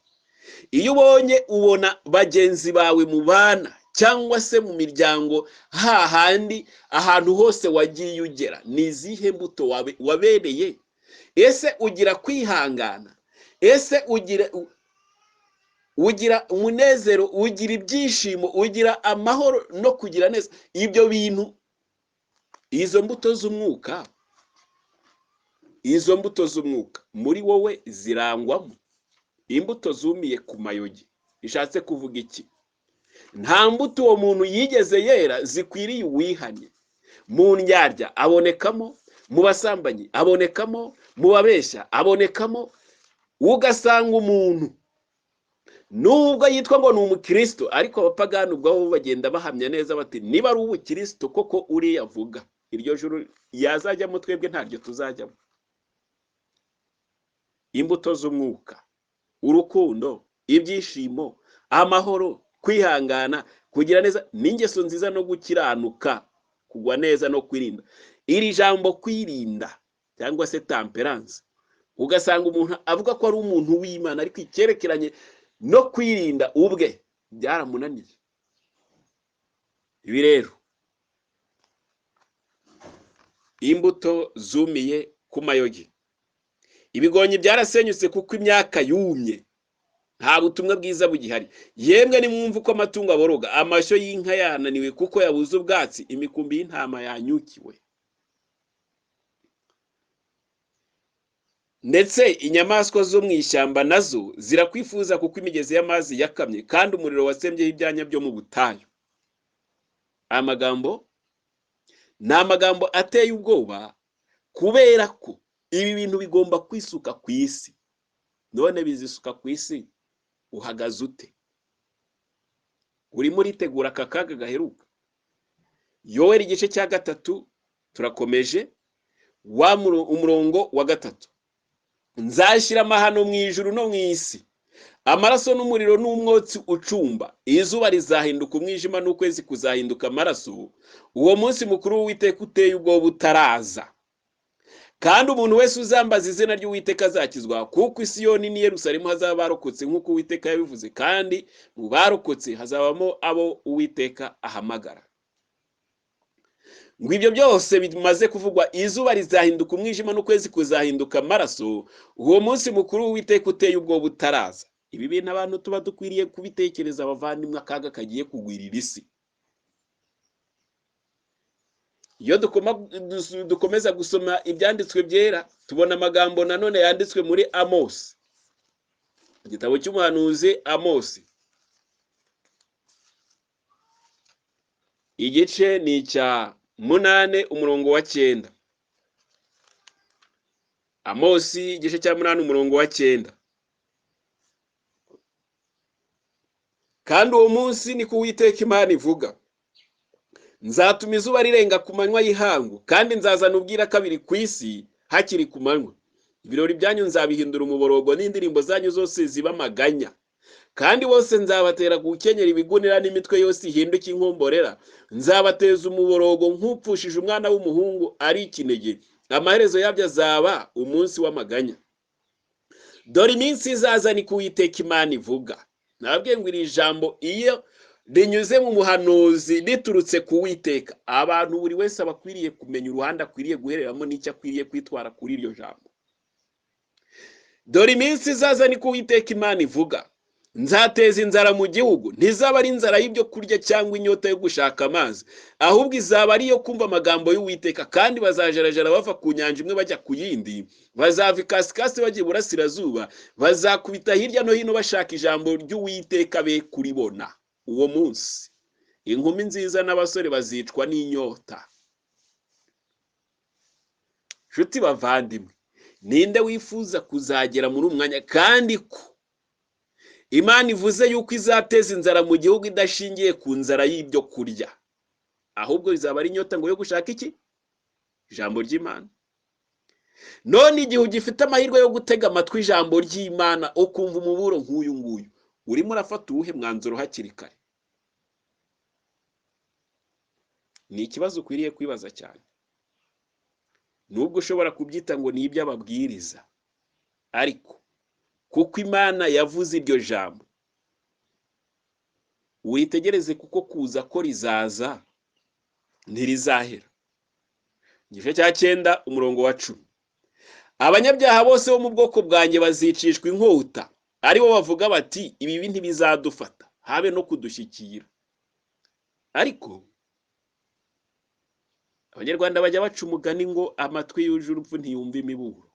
Iyo ubonye ubona bagenzi bawe mubana cyangwa se mu miryango hahandi ahantu hose wagiye ugera, ni izihe mbuto wabereye? Ese ugira kwihangana? Ese ugira umunezero, ugira ibyishimo, ugira amahoro no kugira neza? Ibyo bintu, izo mbuto z'umwuka, izo mbuto z'umwuka muri wowe zirangwamo. Imbuto zumiye ku mayogi bishatse kuvuga iki? Nta mbuto uwo muntu yigeze yera zikwiriye uwihanye. Mu ndyarya abonekamo, mu basambanyi abonekamo, mu babeshya abonekamo. Ugasanga umuntu nubwo yitwa ngo ni umukristo, ariko abapagani ubwabo bagenda bahamya neza bati niba ari ubukristo koko uriya avuga, iryo juru yazajyamo twebwe ntaryo tuzajyamo. Imbuto z'umwuka, urukundo, ibyishimo, amahoro, kwihangana, kugira neza, n'ingeso nziza no gukiranuka, kugwa neza no kwirinda. Iri jambo kwirinda cyangwa se temperance, ugasanga umuntu avuga ko ari umuntu w'Imana, ariko icyerekeranye no kwirinda ubwe byaramunaniye. Ibi rero imbuto zumiye ku mayogi. Ibigonyi byarasenyutse kuko imyaka yumye, nta butumwa bwiza bugihari. Yemwe nimwumva uko amatungo aboroga, amashyo y'inka yananiwe kuko yabuze ubwatsi, imikumbi y'intama yanyukiwe. Ndetse inyamaswa zo mu ishyamba nazo zirakwifuza kuko imigezi y'amazi yakamye, kandi umuriro watsembyeho ibyanya byo mu butayu. Aya magambo ni amagambo ateye ubwoba, kubera ko ibi bintu bigomba kwisuka ku isi. None bizisuka ku isi uhagaze ute? Urimo uritegura aka kaga gaheruka? Yoweri igice cya 3 turakomeje, wa umurongo wa 3. Nzashyira amahano mu ijuru no mu isi, amaraso n'umuriro n'umwotsi ucumba, izuba rizahinduka umwijima n'ukwezi kuzahinduka amaraso, uwo munsi mukuru w'Uwiteka uteye ubwoba utaraza. Kandi umuntu wese uzambaza izina ry'Uwiteka azakizwa, kuko i Siyoni n'i Yerusalemu hazaba barokotse nk'uko Uwiteka yabivuze, kandi mu barokotse hazabamo abo Uwiteka ahamagara. Ngo ibyo byose bimaze kuvugwa, izuba rizahinduka umwijima n'ukwezi kuzahinduka amaraso, uwo munsi mukuru w'Uwiteka uteye ubwoba utaraza. Ibi bintu abantu tuba dukwiriye kubitekereza, abavandimwe, akaga kagiye kugwirira isi. Iyo dukomeza gusoma ibyanditswe byera, tubona amagambo nanone yanditswe muri Amosi. Igitabo cy'umuhanuzi Amosi, igice ni icya 8 umurongo wa 9. Amosi igice cya 8 umurongo wa 9. Kandi uwo munsi ni ko Uwiteka Imana ivuga, nzatuma izuba rirenga ku manywa y'ihangu, kandi nzazana ubwira kabiri ku isi hakiri ku manywa. Ibirori byanyu nzabihindura umuborogo, n'indirimbo zanyu zose ziba amaganya. Kandi bose nzabatera gukenyera ibigunira, n'imitwe yose ihinduka inkomborera. Nzabateza umuborogo nk'upfushije umwana w'umuhungu ari ikinege, amaherezo yabyo azaba umunsi w'amaganya. Dore iminsi izaza, ni ko Uwiteka Imana ivuga. Nababwiye ngo iri jambo iyo rinyuze mu muhanuzi riturutse ku Uwiteka, abantu buri wese aba akwiriye kumenya uruhande akwiriye guhereramo n'icyo akwiriye kwitwara kuri iryo jambo. Dore iminsi izaza, ni ko Uwiteka Imana ivuga, nzateza inzara mu gihugu, ntizaba ari inzara y'ibyo kurya cyangwa inyota yo gushaka amazi, ahubwo izaba ari iyo kumva amagambo y'Uwiteka. Kandi bazajarajara bava ku nyanja imwe bajya ku yindi, bazava ikasikasi bajya iburasirazuba, bazakubita hirya no hino bashaka ijambo ry'Uwiteka be kuribona. Uwo munsi inkumi nziza n'abasore bazicwa n'inyota. Nshuti bavandimwe, ninde wifuza kuzagera muri umwanya kandi ko Imana ivuze yuko izateza inzara mu gihugu idashingiye ku nzara y'ibyo kurya, ahubwo izaba ari inyota ngo yo gushaka iki? Ijambo ry'Imana. None igihe ugifite amahirwe yo gutega amatwi ijambo ry'Imana ukumva umuburo nk'uyu nguyu, urimo urafata uwuhe mwanzuro hakiri kare? Ni ikibazo ukwiriye kwibaza cyane. Nubwo ushobora kubyita ngo ni iby'ababwiriza, ariko kuko Imana yavuze iryo jambo, witegereze kuko kuza ko rizaza ntirizahera. Igice cya 9 umurongo wa 10. Abanyabyaha bose bo mu bwoko bwanjye bazicishwa inkota, aribo bavuga bati ibibi ntibizadufata habe no kudushyikira. Ariko Abanyarwanda bajya baca umugani ngo amatwi yuje urupfu ntiyumva imiburo.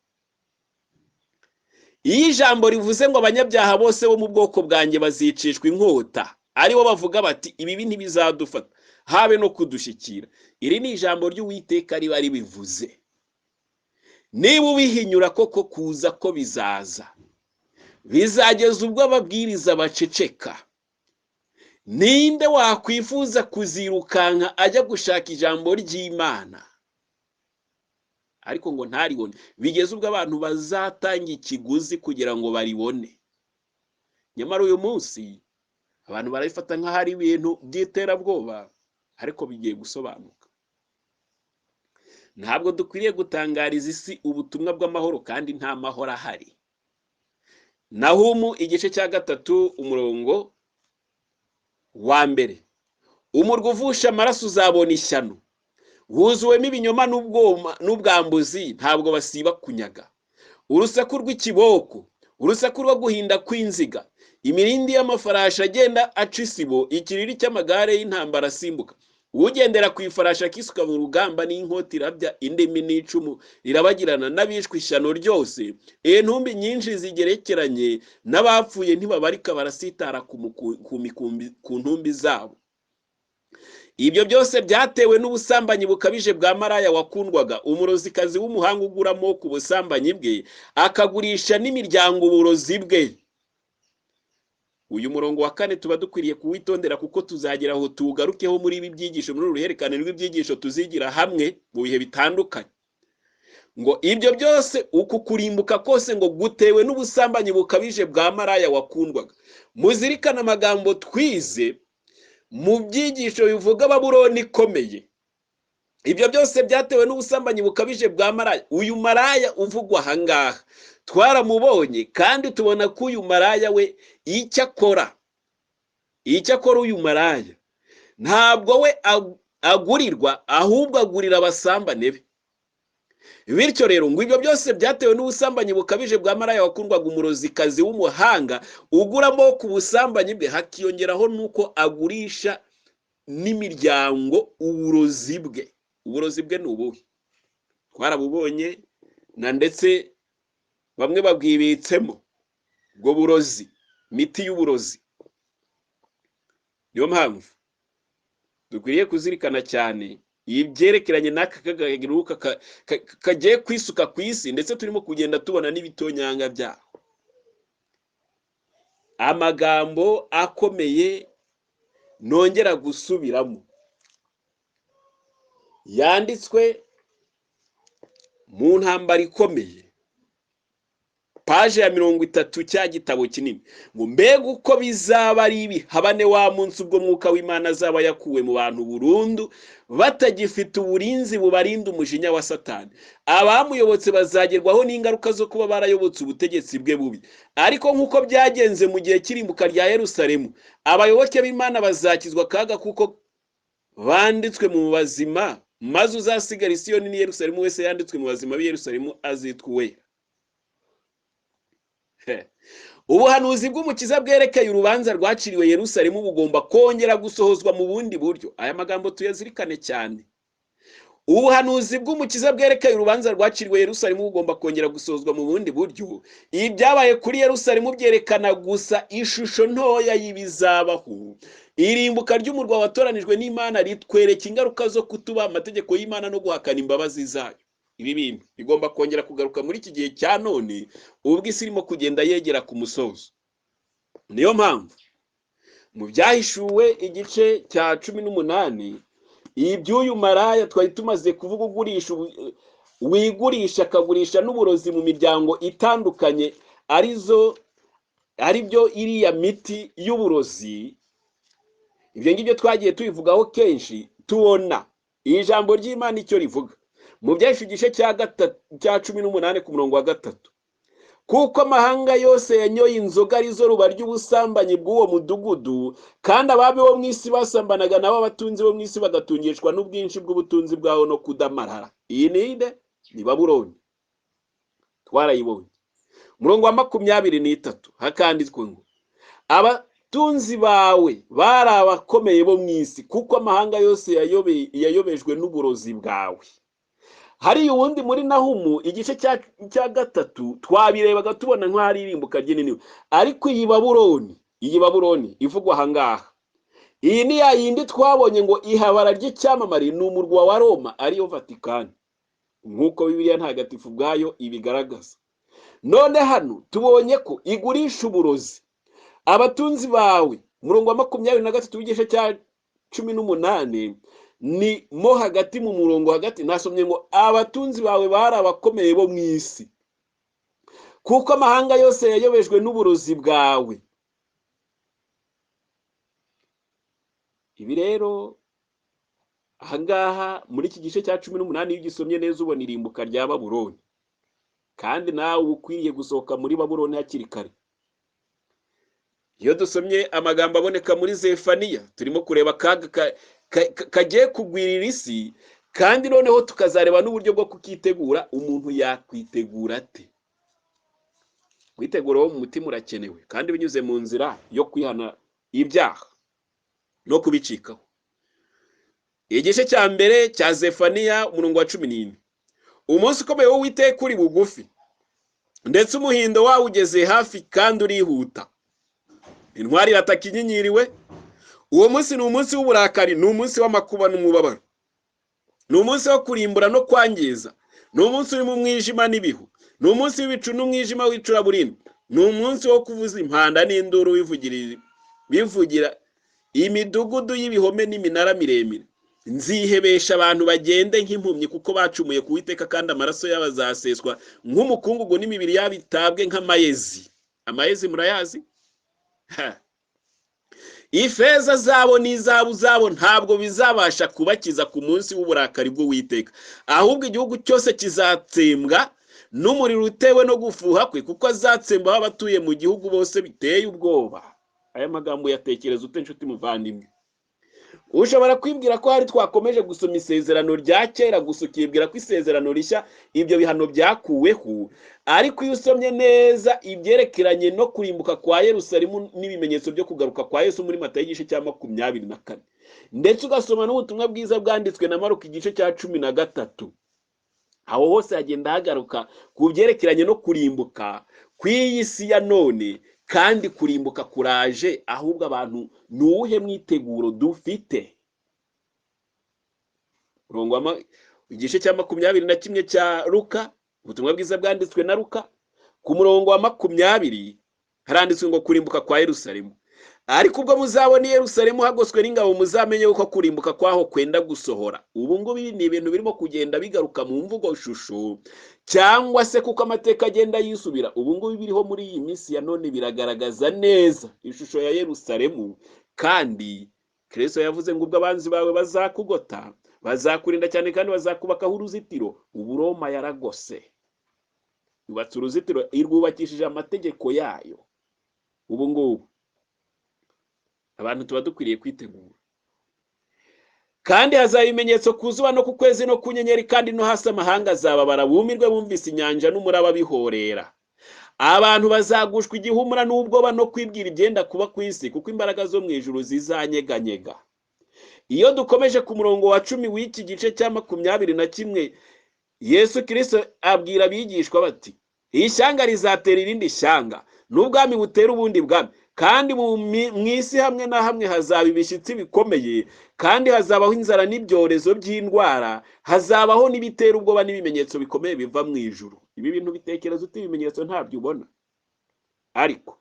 Iyo ijambo rivuze ngo abanyabyaha bose bo mu bwoko bwanjye bazicishwa inkota, aribo bavuga bati ibibi ntibizadufata habe no kudushyikira, iri ni ijambo ry'Uwiteka riba ribivuze. Niba ubihinyura koko kuza ko bizaza, bizageza ubwo ababwiriza baceceka. Ninde wakwifuza kuzirukanka ajya gushaka ijambo ry'Imana ariko ngo ntaribone? Bigeze ubwo abantu bazatanga ikiguzi kugira ngo baribone. Nyamara uyu munsi abantu barabifata nk'aho ari ibintu by'iterabwoba, ariko bigiye gusobanuka. Ntabwo dukwiriye gutangariza isi ubutumwa bw'amahoro kandi nta mahoro ahari. Nahumu igice cya 3 umurongo wa 1. Umurwa uvusha amaraso uzabona ishyano, wuzuwemo ibinyoma n'ubwambuzi, ntabwo basiba kunyaga. Urusaku rw'ikiboko, urusaku rwo guhinda kw'inziga, imirindi y'amafarashi agenda aca isibo, ikiriri cy'amagare y'intambara asimbuka. Ugendera ku ifarashi akisuka mu rugamba, n'inkota irabya, indimi n'icumu rirabagirana, n'abishwe ishyano ryose. Intumbi nyinshi zigerekeranye, n'abapfuye ntibabarika, barasitara ku ntumbi zabo. Ibyo byose byatewe n'ubusambanyi bukabije bwa maraya wakundwaga, umurozikazi w'umuhanga uguramo ku busambanyi bwe, akagurisha n'imiryango uburozi bwe. Uyu murongo wa 4 tuba dukwiriye kuwitondera, kuko tuzagera aho tugarukeho muri ibi byigisho, muri uruhererekane rw'ibyigisho tuzigira hamwe mu bihe bitandukanye. Ngo ibyo byose, uku kurimbuka kose ngo gutewe n'ubusambanyi bukabije bwa maraya wakundwaga. Muzirikane amagambo twize mu byigisho bivuga Babuloni ikomeye. Ibyo byose byatewe n'ubusambanyi bukabije bwa maraya. Uyu maraya uvugwa ahangaha twaramubonye, kandi tubona ko uyu maraya we icyo akora uyu maraya ntabwo we agurirwa, ahubwo agurira abasambane be. Bityo rero ngo ibyo byose byatewe n'ubusambanyi bukabije bwa maraya wakundwaga, umurozikazi w'umuhanga uguramo ku busambanyi bwe, hakiyongeraho nuko agurisha n'imiryango uburozi bwe. Uburozi bwe ni ubuhe? Twarabubonye na ndetse bamwe babwibitsemo. Ubwo burozi, imiti y'uburozi. Niyo mpamvu dukwiriye kuzirikana cyane ibyerekeranye n'aka kagaheruka kagiye kwisuka ku isi, ndetse turimo kugenda tubona n'ibitonyanga byaho. Amagambo akomeye nongera gusubiramo yanditswe mu ntambara ikomeye, paje ya 30 cya gitabo kinini, ngo mbega uko bizaba ari ibihabane wa munsi ubwo Mwuka w'Imana azaba yakuwe mu bantu burundu, batagifite uburinzi bubarinda umujinya wa Satani. Abamuyobotse bazagerwaho n'ingaruka zo kuba barayobotse ubutegetsi bwe bubi. Ariko nk'uko byagenze mu gihe cy'irimbuka rya Yerusalemu, abayoboke b'Imana bazakizwa akaga kuko banditswe mu bazima, maze uzasigara i Siyoni n'i Yerusalemu wese yanditswe mu bazima b'i Yerusalemu azitwa uwera. Ubuhanuzi bw'Umukiza bwerekeye urubanza rwaciriwe Yerusalemu bugomba kongera gusohozwa mu bundi buryo. Aya magambo tuyazirikane cyane. Ubuhanuzi bw'Umukiza bwerekeye urubanza rwaciriwe Yerusalemu bugomba kongera gusohozwa mu bundi buryo. Ibyabaye kuri Yerusalemu byerekana gusa ishusho ntoya y'ibizabaho. Irimbuka ry'umurwa watoranijwe n'Imana ritwereka ingaruka zo kutubaha amategeko y'Imana no guhakana imbabazi zayo. Ibi bintu bigomba kongera kugaruka muri iki gihe cya none, ubwo isi irimo kugenda yegera ku musozo. Niyo mpamvu mu byahishuwe igice cya 18, iby'uyu maraya twari tumaze kuvuga, ugurisha wigurisha akagurisha n'uburozi mu miryango itandukanye, arizo aribyo iriya miti y'uburozi. Ibyo ngibyo twagiye tubivugaho kenshi, tubona ijambo ry'Imana icyo rivuga mu byahishuwe igice cya 18 ku murongo wa 3, kuko amahanga yose yanyoye inzoga arizo ruba ry'ubusambanyi bw'uwo mudugudu, kandi ababi bo mu isi basambanaga nabo, abatunzi bo mu isi bagatungishwa n'ubwinshi bw'ubutunzi bwawo no kudamarara. Iyi ni inde? Ni Babuloni, twarayibonye. Umurongo wa 23 hakanditswe ngo abatunzi bawe bari abakomeye bo mu isi, kuko amahanga yose yayobejwe n'uburozi bwawe. Hari uwundi muri Nahumu igice cya 3 twabirebaga tubona nk'aho irimbuka ry'Ininiwe, ariko iyi Babuloni ivugwa aha ngaha, iyi ni ya yindi twabonye ngo ihabara ry'icyamamare ni umurwa wa Roma, ariyo Vatikani, nk'uko Bibiliya ntagatifu ubwayo ibigaragaza. None hano tubonye ko igurisha uburozi. Abatunzi bawe, umurongo wa 23 w'igice cya 18, ni mo hagati mu murongo hagati nasomye ngo abatunzi bawe bari abakomeye bo mu isi, kuko amahanga yose yayobejwe n'uburozi bwawe. Ibi rero ahangaha muri iki gice cya 18 iyo ugisomye neza ubona irimbuka rya Babuloni, kandi nawe ukwiriye gusohoka muri Babuloni hakiri kare. Iyo dusomye amagambo aboneka muri Zefaniya, turimo kureba akaga kagiye kugwirira isi, kandi noneho tukazareba n'uburyo bwo kukitegura. Umuntu yakwitegura ate? Kwitegura wo mu mutima urakenewe, kandi binyuze mu nzira yo kwihana ibyaha no kubicikaho. Igice cya mbere cya Zefaniya umurongo wa 14, umunsi ukomeye w'Uwiteka uri bugufi, ndetse umuhindo wawo ugeze hafi kandi urihuta. Intwari irataka inyinyiriwe. Uwo munsi ni umunsi w'uburakari, ni umunsi w'amakuba n'umubabaro, ni umunsi wo kurimbura no kwangiza, ni umunsi urimo umwijima n'ibihu, ni umunsi w'ibicu n'umwijima w'icuraburindi, ni umunsi wo kuvuza impanda n'induru bivugira imidugudu y'ibihome n'iminara miremire. Nzihebesha abantu bagende nk'impumyi, kuko bacumuye ku Uwiteka, kandi amaraso yabo azaseswa nk'umukungugu, n'imibiri yabo itabwe nk'amayezi. Amayezi murayazi? Ifeza zabo n'izahabu zabo ntabwo bizabasha kubakiza ku munsi w'uburakari bw'Uwiteka, ahubwo igihugu cyose kizatsembwa n'umuriro utewe no gufuha kwe, kuko azatsembaho abatuye mu gihugu bose biteye ubwoba. Aya magambo yatekereza ute nshuti muvandimwe? Ushobora kwibwira ko hari twakomeje gusoma isezerano rya kera gusa, ukibwira ko isezerano rishya ibyo bihano byakuweho, ariko iyo usomye neza ibyerekeranye no kurimbuka kwa Yerusalemu n'ibimenyetso byo kugaruka kwa Yesu muri Matayo igice cya 24, ndetse ugasoma n'ubutumwa bwiza bwanditswe na Maruka igice cya 13, aho hose hagenda hagaruka ku byerekeranye no kurimbuka Ku iyi si ya none kandi kurimbuka kuraje, ahubwo abantu ni uwuhe mwiteguro dufite? Igice cya 21 cya Luka, ubutumwa bwiza bwanditswe na Luka, ku murongo wa 20 haranditswe ngo kurimbuka kwa Yerusalemu. Ariko ubwo muzabona Yerusalemu hagoswe n'ingabo, muzamenye uko kurimbuka kwaho kwenda gusohora. Ubu ngubu ni ibintu birimo kugenda bigaruka mu mvugo shusho, cyangwa se kuko amateka agenda yisubira. Ubu ngubu biriho muri iyi minsi ya none biragaragaza neza ishusho ya Yerusalemu. Kandi Kristo yavuze ngo ubwo abanzi bawe bazakugota, bazakurinda cyane kandi bazakubakaho uruzitiro. Ubu Roma yaragose, yubatse uruzitiro, irwubakishije amategeko yayo. Ubu ngubu abantu tuba dukwiriye kwitegura. Kandi hazaba ibimenyetso ku zuba no ku kwezi no ku nyenyeri, kandi no hasi amahanga azababara bumirwe bumvise inyanja n'umuraba bihorera. Abantu bazagushwa igihumura n'ubwoba no kwibwira ibyenda kuba ku isi, kuko imbaraga zo mu ijuru zizanyeganyega. Iyo dukomeje ku murongo wa 10 w'iki gice cya 21, Yesu Kristo abwira abigishwa bati: ishyanga rizatera irindi shyanga, n'ubwami butera ubundi bwami, kandi mu isi hamwe na hamwe hazaba ibishyitsi bikomeye, kandi hazabaho inzara n'ibyorezo by'indwara, hazabaho n'ibitera ubwoba n'ibimenyetso bikomeye biva mu ijuru. Ibi bintu bitekereza uti ibimenyetso ntabyo ubona, ariko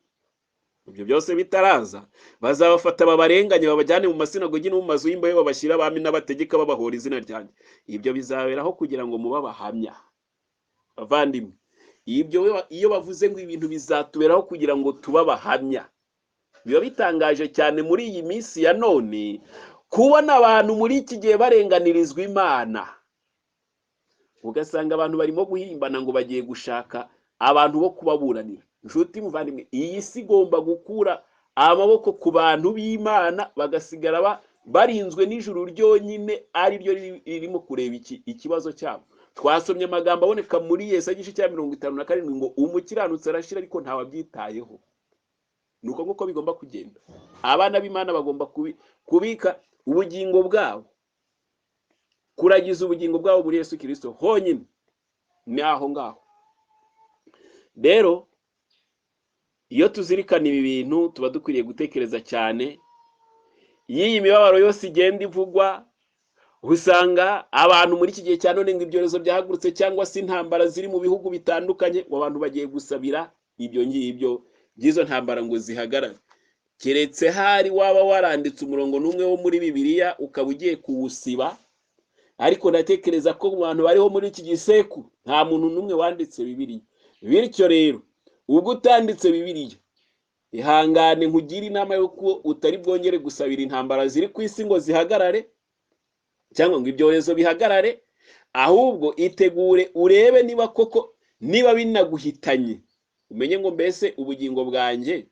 ibyo byose bitaraza bazabafata babarenganye, babajyane mu masinagogi no mu mazu y'imbohe, babashyira abami n'abategeka, babahora izina ryanjye. Ibyo bizaberaho kugira ngo mube abahamya. Bavandimwe, ibyo iyo bavuze ngo ibintu bizatuberaho kugira ngo tube abahamya, biba bitangaje cyane muri iyi minsi ya none kubona abantu muri iki gihe barenganirizwa Imana. Ugasanga abantu barimo guhimbana ngo bagiye gushaka abantu bo kubaburanira. Nshuti muvandimwe, iyi si igomba gukura amaboko ku bantu b'Imana, bagasigara barinzwe n'ijuru ryonyine, ari ryo ririmo kureba ikibazo cyabo. Twasomye amagambo aboneka muri Yesaya igice cya 57 ngo umukiranutsi arashira ariko ntawabyitayeho. Nuko nguko bigomba kugenda. Abana b'Imana bagomba kubika ubugingo bwabo, kuragiza ubugingo bwabo muri Yesu Kristo honyine, ni aho ngaho. Rero iyo tuzirikana ibi bintu tuba dukwiriye gutekereza cyane. Iyi mibabaro yose igenda ivugwa, usanga abantu muri iki gihe cya none ngo ibyorezo byahagurutse cyangwa se intambara ziri mu bihugu bitandukanye, ngo abantu bagiye gusabira ibyo ngibyo by'izo ntambara ngo zihagarare. Keretse hari waba waranditse umurongo n'umwe wo muri Bibiliya ukaba ugiye kuwusiba, ariko ndatekereza ko mu bantu bariho muri iki gisekuru nta muntu n'umwe wanditse Bibiliya. Bityo rero ubwo utanditse Bibiliya, ihangane nkugire inama y'uko utari bwongere gusabira intambara ziri ku isi ngo zihagarare, cyangwa ngo ibyorezo bihagarare, ahubwo itegure urebe niba koko niba binaguhitanye, umenye ngo mbese ubugingo bwanjye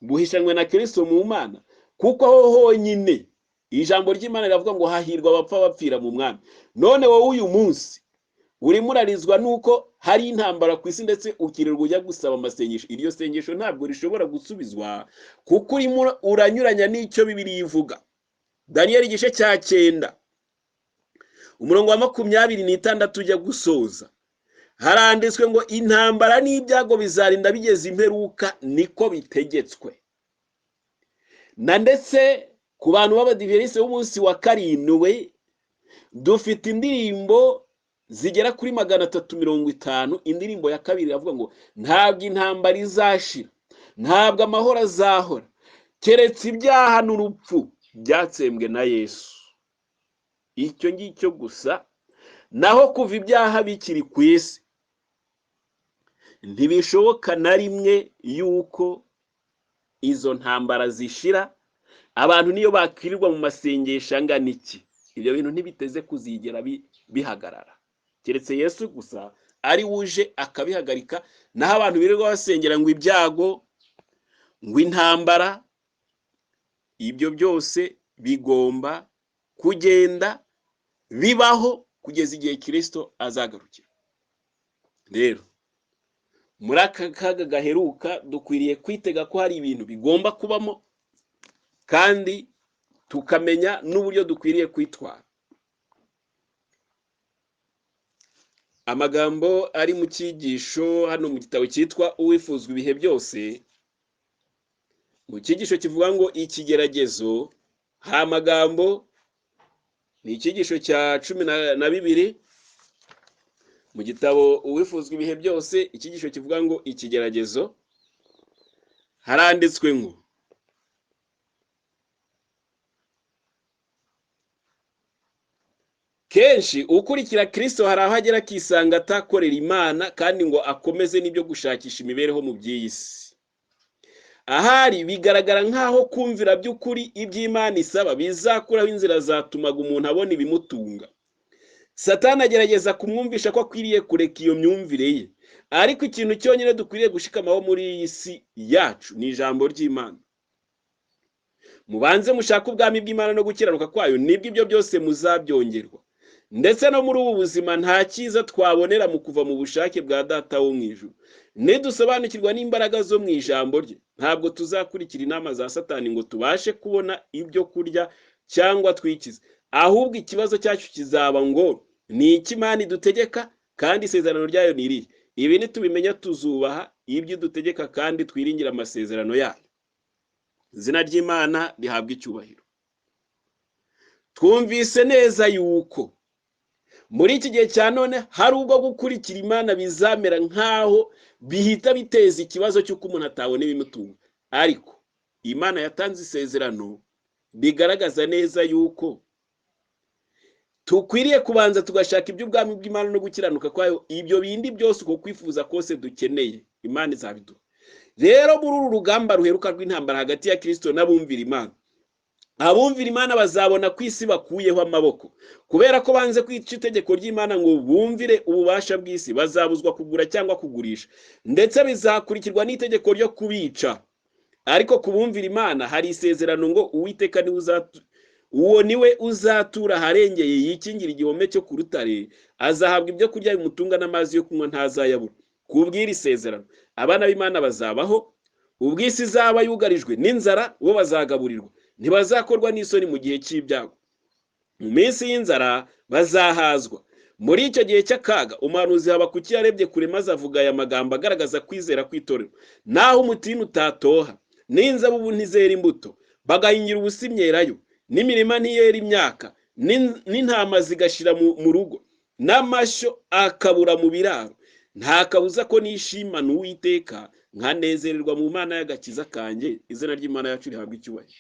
buhishanwe na Kristo mu Mana. Kuko aho honyine ijambo ry'Imana riravuga ngo hahirwa abapfa bapfira mu Mwami. None wowe uyu munsi urimo urarizwa nuko hari intambara ku isi, ndetse ukirirwa ujya gusaba amasengesho. Iryo sengesho ntabwo rishobora gusubizwa kuko urimo uranyuranya n'icyo Bibiliya ivuga. Daniel igice cya 9 umurongo wa 26 ujya gusoza, haranditswe ngo intambara n'ibyago bizarinda bigeze imperuka, niko bitegetswe. Na ndetse ku bantu b'abadiventisite b'umunsi wa 7 dufite indirimbo zigera kuri 350. Indirimbo ya 2 iravuga ngo ntabwo intambara izashira, ntabwo amahoro azahora, keretse ibyaha n'urupfu byatsembwe na Yesu. Icyo ngicyo gusa. Naho kuva ibyaha bikiri ku isi, ntibishoboka na rimwe yuko izo ntambara zishira. Abantu niyo bakirirwa mu masengesho angana iki, ibyo bintu ntibiteze kuzigera bihagarara, keretse Yesu gusa ari wuje akabihagarika. Naho abantu birirwa basengera ngo ibyago, ngo intambara, ibyo byose bigomba kugenda bibaho kugeza igihe Kristo azagarukira. Rero muri aka kaga gaheruka dukwiriye kwitega ko hari ibintu bigomba kubamo, kandi tukamenya n'uburyo dukwiriye kwitwara. Amagambo ari mu cyigisho hano mu gitabo cyitwa Uwifuzwa ibihe byose, mu cyigisho kivuga ngo ikigeragezo, hari amagambo, ni icyigisho cya 12 mu gitabo Uwifuzwa ibihe byose, icyigisho kivuga ngo ikigeragezo, haranditswe ngo kenshi ukurikira Kristo hari aho agera akisanga atakorera Imana kandi ngo akomeze n'ibyo gushakisha imibereho mu by'iyi si. Ahari bigaragara nk'aho kumvira by'ukuri iby'Imana isaba bizakuraho inzira zatumaga umuntu abona ibimutunga. Satani agerageza kumwumvisha ko akwiriye kureka iyo myumvire ye, ariko ikintu cyonyine dukwiriye gushikamaho muri iyi si yacu ni ijambo ry'Imana. Mubanze mushake ubwami bw'Imana no gukiranuka kwayo, nibwo ibyo byose muzabyongerwa. Ndetse no muri ubu buzima nta cyiza twabonera mu kuva mu bushake bwa Data wo mu ijuru. Nidusobanukirwa n'imbaraga zo mu ijambo rye, ntabwo tuzakurikira inama za Satani ngo tubashe kubona ibyo kurya cyangwa twikize. Ahubwo ikibazo cyacu kizaba ngo ni iki Imana idutegeka kandi isezerano ryayo ni irihe? Ibi nitubimenya tuzubaha ibyo idutegeka kandi twiringira amasezerano yayo. Izina ry'Imana rihabwa icyubahiro. Twumvise neza yuko muri iki gihe cya none hari ubwo gukurikira Imana bizamera nk'aho bihita biteza ikibazo cy'uko umuntu atabona ibimutunga, ariko Imana yatanze isezerano bigaragaza neza yuko tukwiriye kubanza tugashaka iby'ubwami bw'Imana no gukiranuka kwayo, ibyo bindi byose uko kwifuza kose dukeneye Imana izabiduha. Rero muri uru rugamba ruheruka rw'intambara hagati ya Kristo n'abumvira Imana, abumvira Imana bazabona ko isi bakuyeho amaboko kubera ko banze kwica itegeko ry'Imana ngo bumvire ububasha bw'isi. Bazabuzwa kugura cyangwa kugurisha, ndetse bizakurikirwa n'itegeko ryo kubica. Ariko kubumvira Imana hari isezerano ngo Uwiteka niwe uwo niwe uzatura aharengeye yikingira igihome cyo ku rutare, azahabwa ibyo kurya bimutunga n'amazi yo kunywa ntazayabura. Kubw'iri sezerano abana b'Imana bazabaho, ubw'isi izaba yugarijwe n'inzara bo bazagaburirwa, ntibazakorwa n'isoni mu gihe cy'ibyago. Mu minsi y'inzara bazahazwa. Muri icyo gihe cy'akaga umuhanuzi Habakuki yarebye kure maze avuga aya magambo agaragaza kwizera kw'itorero: naho umutini utatoha, n'inzabibu ntizera imbuto, bagahingira ubusa imyelayo, n'imirima ntiyera imyaka, n'intama zigashira mu rugo, n'amashyo akabura mu biraro, nta kabuza ko nishimana Uwiteka nkanezererwa mu Mana y'agakiza kanjye. Izina ry'Imana yacu rihabwa icyubahiro.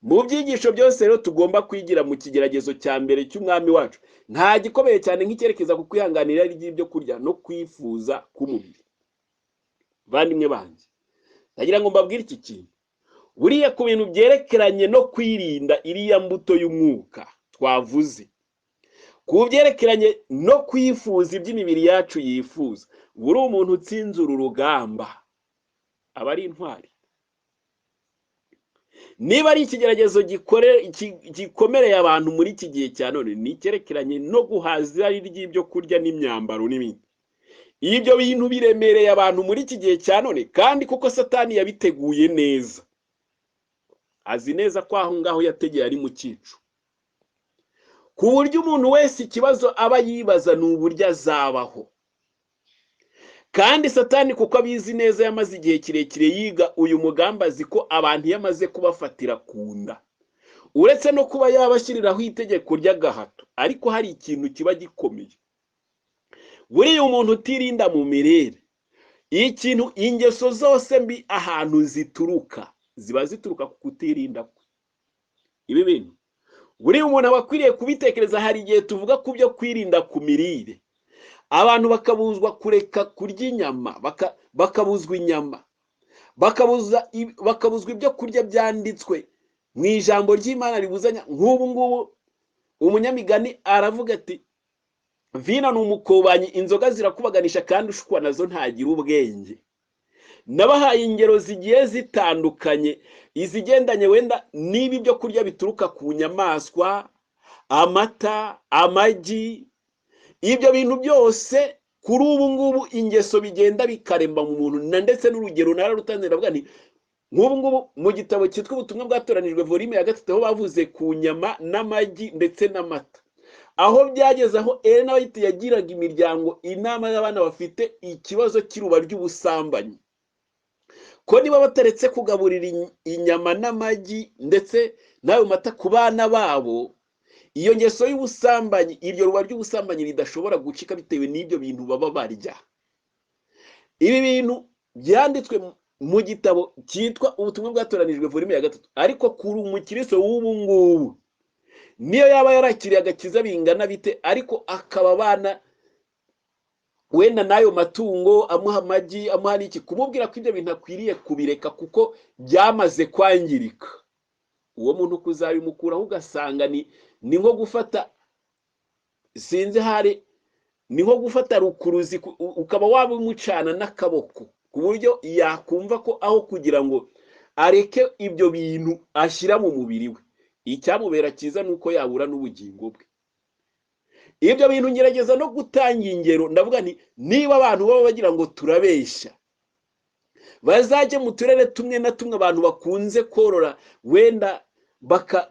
Mu byigisho byose rero tugomba kwigira mu kigeragezo cya mbere cy'umwami wacu, nta gikomeye cyane nk'icyerekeza ku kwihanganira ry'ibyo kurya no kwifuza k'umubiri. Bavandimwe banjye, ndagira ngo mbabwire iki kintu. Buriya ku bintu byerekeranye no kwirinda iriya mbuto y'umwuka twavuze, ku byerekeranye no kwifuza iby'imibiri yacu yifuza, buri umuntu utsinze uru rugamba aba ari intwari. Niba ari ikigeragezo gikomereye abantu muri iki gihe cya none, ni icyerekeranye no guhaza irari ry'ibyo kurya n'imyambaro n'ibindi. Ibyo bintu biremereye abantu muri iki gihe cya none, kandi kuko Satani yabiteguye neza, azi neza ko aho ngaho yategeye ari mu cyico, ku buryo umuntu wese ikibazo aba yibaza ni uburyo azabaho. Kandi Satani kuko abizi neza, yamaze igihe kirekire yiga uyu mugambi, azi ko abantu iyo amaze kubafatira ku nda, uretse no kuba yabashyiriraho itegeko ry'agahato, ariko hari ikintu kiba gikomeye. Buriya umuntu utirinda mu mirire, ikintu ingeso zose mbi ahantu zituruka ziba zituruka ku kutirinda kwe. Ibi bintu buriya umuntu aba akwiriye kubitekereza. Hari igihe tuvuga ku byo kwirinda ku mirire, abantu bakabuzwa kureka kurya inyama, bakabuzwa inyama, bakabuzwa ibyo kurya byanditswe mu ijambo ry'Imana ribuzanya. Nk'ubu ngubu umunyamigani aravuga ati vino ni umukobanyi, inzoga zirakubaganisha, kandi ushukwa nazo ntagira ubwenge. Nabahaye ingero zigiye zitandukanye, izigendanye wenda niba ibyo kurya bituruka ku nyamaswa, amata, amagi, ibyo bintu byose kuri ubu ngubu ingeso bigenda bikaremba mu muntu. Na ndetse n'urugero nararutanze, ndavuga nti nk'ubu ngubu mu gitabo cyitwa Ubutumwa bwatoranijwe volume ya 3, aho bavuze ku nyama n'amagi ndetse n'amata, Aho byageze aho Ellen White yagiraga imiryango inama y'abana bafite ikibazo cy'iruba ry'ubusambanyi, ko niba bataretse kugaburira inyama n'amagi ndetse n'ayo mata ku bana babo, iyo ngeso y'ubusambanyi, iryo ruba ry'ubusambanyi ridashobora gucika bitewe n'ibyo bintu baba barya. Ibi bintu byanditswe mu gitabo cyitwa Ubutumwa Bwatoranijwe, volume ya 3. Ariko kuri umukristo w'ubu ngubu, niyo yaba yarakiriye agakiza bingana bite, ariko akaba abana wenda n'ayo matungo amuha amagi, amuha n'iki, kumubwira ko ibyo bintu akwiriye kubireka kuko byamaze kwangirika, uwo muntu kuzabimukuraho ugasanga ni nko gufata, sinzi hari, ni nko gufata rukuruzi ukaba wabimucana n'akaboko, ku buryo yakumva ko aho kugira ngo areke ibyo bintu ashyira mu mubiri we, icyamubera cyiza ni uko yabura n'ubugingo bwe. Ibyo bintu ngerageza no gutanga ingero, ndavuga nti niba abantu baba bagira ngo turabeshya, bazajye mu turere tumwe na tumwe abantu bakunze korora, wenda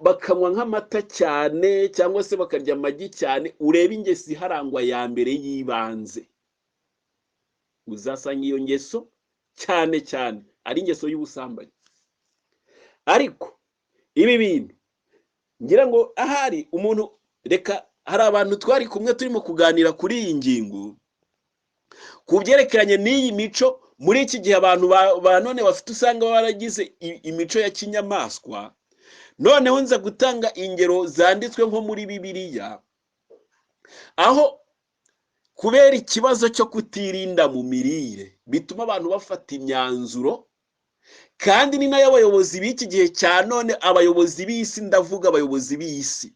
bakanywa nk'amata cyane cyangwa se bakarya amagi cyane, urebe ingeso iharangwa ya mbere y'ibanze, uzasanga iyo ngeso cyane cyane ari ingeso y'ubusambanyi. Ariko ibi bintu ngira ngo ahari umuntu, reka hari abantu twari kumwe turimo kuganira kuri iyi ngingo ku byerekeranye n'iyi mico muri iki gihe abantu ba none bafite, usanga baragize imico ya kinyamaswa. Noneho nza gutanga ingero zanditswe nko muri Bibiliya, aho kubera ikibazo cyo kutirinda mu mirire bituma abantu bafata imyanzuro, kandi ni nayo abayobozi b'iki gihe cya none, abayobozi b'isi, ndavuga abayobozi b'isi,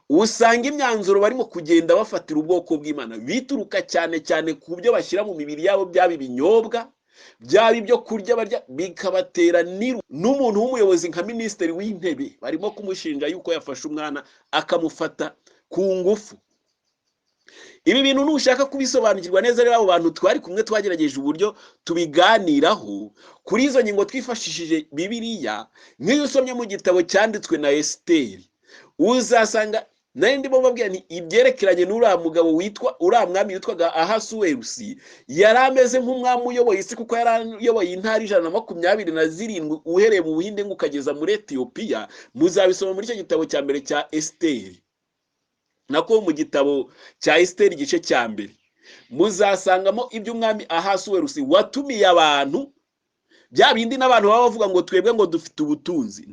usanga imyanzuro barimo kugenda bafatira ubwoko bw'Imana bituruka cyane cyane ku byo bashyira mu mibiri yabo, byaba ibinyobwa, byaba ibyo kurya barya, bikabatera n'umuntu w'umuyobozi nka minisitiri w'intebe barimo kumushinja yuko yafashe umwana akamufata ku ngufu. Ibi bintu nushaka kubisobanukirwa neza rero, abo bantu twari kumwe twagerageje uburyo tubiganiraho kuri izo ngingo twifashishije Bibiliya. Nk'iyo usomye mu gitabo cyanditswe na Esiteri, uzasanga nari ndimo mbabwira nti ibyerekeranye n'uriya mugabo witwa uriya mwami witwaga Ahasuwerusi, yari ameze nk'umwami uyoboye isi, kuko yari ayoboye intara 127 uhereye mu Buhinde ngo ukageza muri Etiyopiya. Muzabisoma muri icyo gitabo cya mbere cya Esiteri, nako mu gitabo cya Esiteri igice cya 1 muzasangamo iby'umwami Ahasuwerusi watumiye abantu, bya bindi n'abantu baba bavuga ngo twebwe ngo dufite ubutunzi.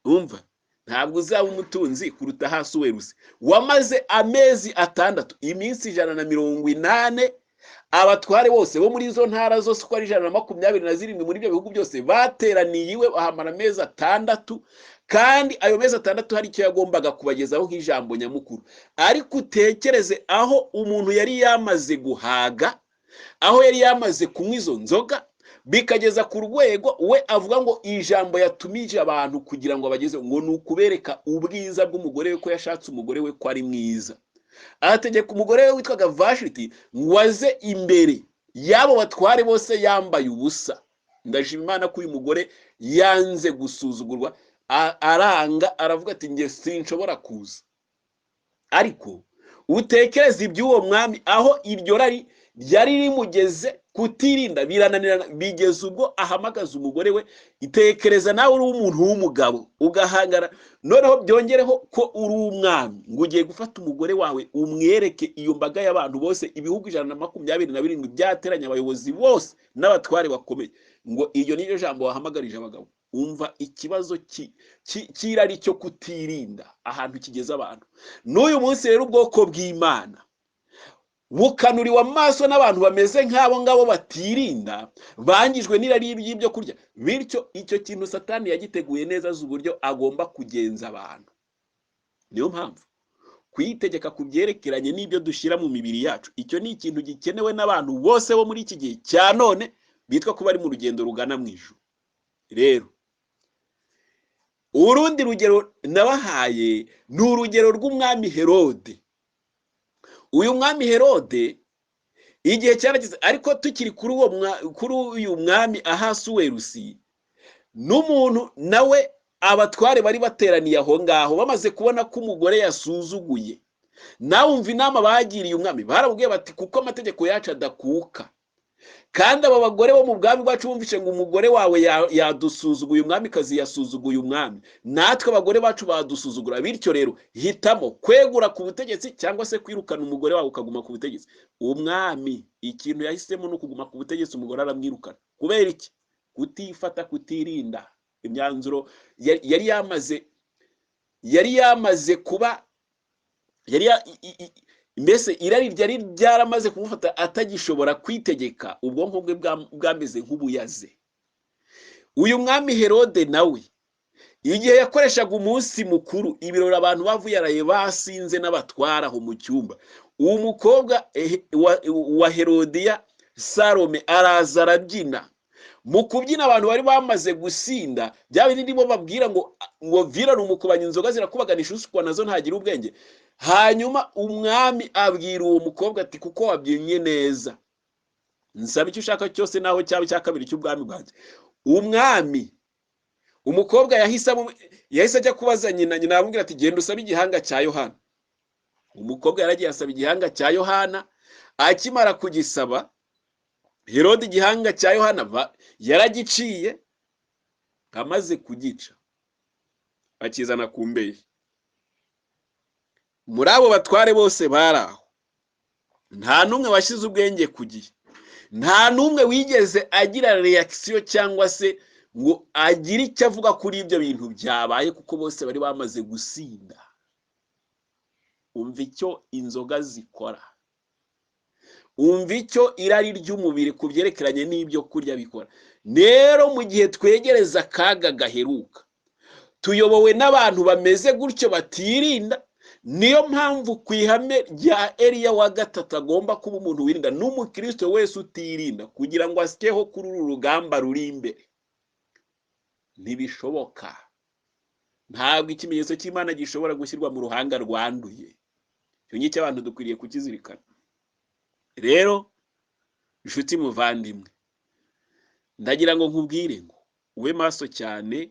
Umva, ntabwo uzaba umutunzi kuruta Ahasuwerusi wamaze amezi 6, iminsi 180, abatware bose bo muri izo ntara zose uko ari 127 muri ibyo bihugu byose bateraniye iwe, bahamara amezi 6, kandi ayo mezi 6 hari icyo yagombaga kubagezaho nk'ijambo nyamukuru. Ariko utekereze aho umuntu yari yamaze guhaga, aho yari yamaze kunywa izo nzoga, bikageza ku rwego we avuga ngo ijambo yatumije abantu kugira ngo abageze ngo ni ukubereka ubwiza bw'umugore we, ko yashatse umugore we ko ari mwiza. Ategeka umugore we witwaga Vashiti ngo aze imbere y'abo batware bose yambaye ubusa. Ndashima Imana ko uyu mugore yanze gusuzugurwa, aranga, aravuga ati njye sinshobora kuza. Ariko utekereze iby'uwo mwami, aho iryo rari ryari rimugeze, kutirinda birananirana, bigeze ubwo ahamagaza umugore we. Itekereza nawe uri umuntu w'umugabo ugahangara, noneho byongereho ko uri umwami, ngo ugiye gufata umugore wawe umwereke iyo mbaga y'abantu bose, ibihugu 127 byateranye, abayobozi bose n'abatware bakomeye, ngo iryo niryo jambo wahamagarije abagabo. Umva ikibazo cy'irari cyo kutirinda ahantu kigeze abantu n'uyu munsi. Rero ubwoko bw'Imana bukanuriwe amaso n'abantu bameze nk'abo ngabo batirinda, bangijwe n'irari ry'ibyo kurya. Bityo icyo kintu Satani yagiteguye neza z'uburyo agomba kugenza abantu. Niyo mpamvu kuyitegeka ku byerekeranye n'ibyo dushyira mu mibiri yacu, icyo ni ikintu gikenewe n'abantu bose bo muri iki gihe cya none bitwa ko bari mu rugendo rugana mu ijuru. Rero urundi rugero nabahaye ni urugero rw'umwami Herode. Uyu mwami Herode igihe cyarageze, ariko tukiri kuri uyu mwami Ahasuwerusi, n'umuntu nawe abatware bari bateraniye aho ngaho bamaze kubona ko umugore yasuzuguye, Nawe umva inama bagiriye umwami, baramubwiye bati kuko amategeko yacu adakuka, kandi aba bagore bo mu bwami bwacu bumvise ngo umugore wawe yadusuzuguye, umwamikazi yasuzuguye umwami, natwe abagore bacu badusuzugura, bityo rero hitamo kwegura ku butegetsi cyangwa se kwirukana umugore wawe ukaguma ku butegetsi. Umwami ikintu yahisemo ni ukuguma ku butegetsi, umugore aramwirukana. Kubera iki? Kutifata, kutirinda. Imyanzuro yari yamaze kuba yari mbese irari ryari ryaramaze kumufata atagishobora kwitegeka, ubwonko bwe bwameze nk'ubuyaze. Uyu mwami Herode nawe igihe yakoreshaga umunsi mukuru ibirori, abantu bavuye araye basinze n'abatwara aho mu cyumba, uwo mukobwa wa Herodiya Salome araza arabyina. Mu kubyina abantu bari bamaze gusinda, bya bindi ndimo babwira ngo vira ni umukubanya, inzoga zirakubaganisha, usukwa nazo ntagira ubwenge. Hanyuma umwami abwira uwo mukobwa ati kuko wabyinnye neza, nsaba icyo ushaka cyose naho cyaba icya kabiri cy'ubwami bwanjye. Umwami umukobwa yahise ajya kubaza nyina, nyina aramubwira ati genda usabe igihanga cya Yohana. Umukobwa yaragiye asaba igihanga cya Yohana, akimara kugisaba Herode igihanga cya Yohana yaragiciye, amaze kugica akizana ku mbehe. Muri abo batware bose bari aho nta n'umwe washyize ubwenge ku gihe, nta n'umwe wigeze agira reaction cyangwa se ngo agire icyo avuga kuri ibyo bintu byabaye, kuko bose bari bamaze gusinda. Umva icyo inzoga zikora, umva icyo irari ry'umubiri ku byerekeranye n'ibyo kurya bikora. Rero mu gihe twegereza akaga gaheruka, tuyobowe n'abantu bameze gutyo batirinda. Niyo mpamvu ku ihame rya Eliya wa gatatu agomba kuba umuntu wirinda, n'umukristo wese utirinda kugira ngo asyeho kuri uru rugamba ruri imbere. Ntibishoboka, ntabwo ikimenyetso cy'Imana gishobora gushyirwa mu ruhanga rwanduye. Icyo ngicyo abantu dukwiriye kukizirikana. Rero inshuti muvandimwe, ndagira ngo nkubwire ngo ube maso cyane,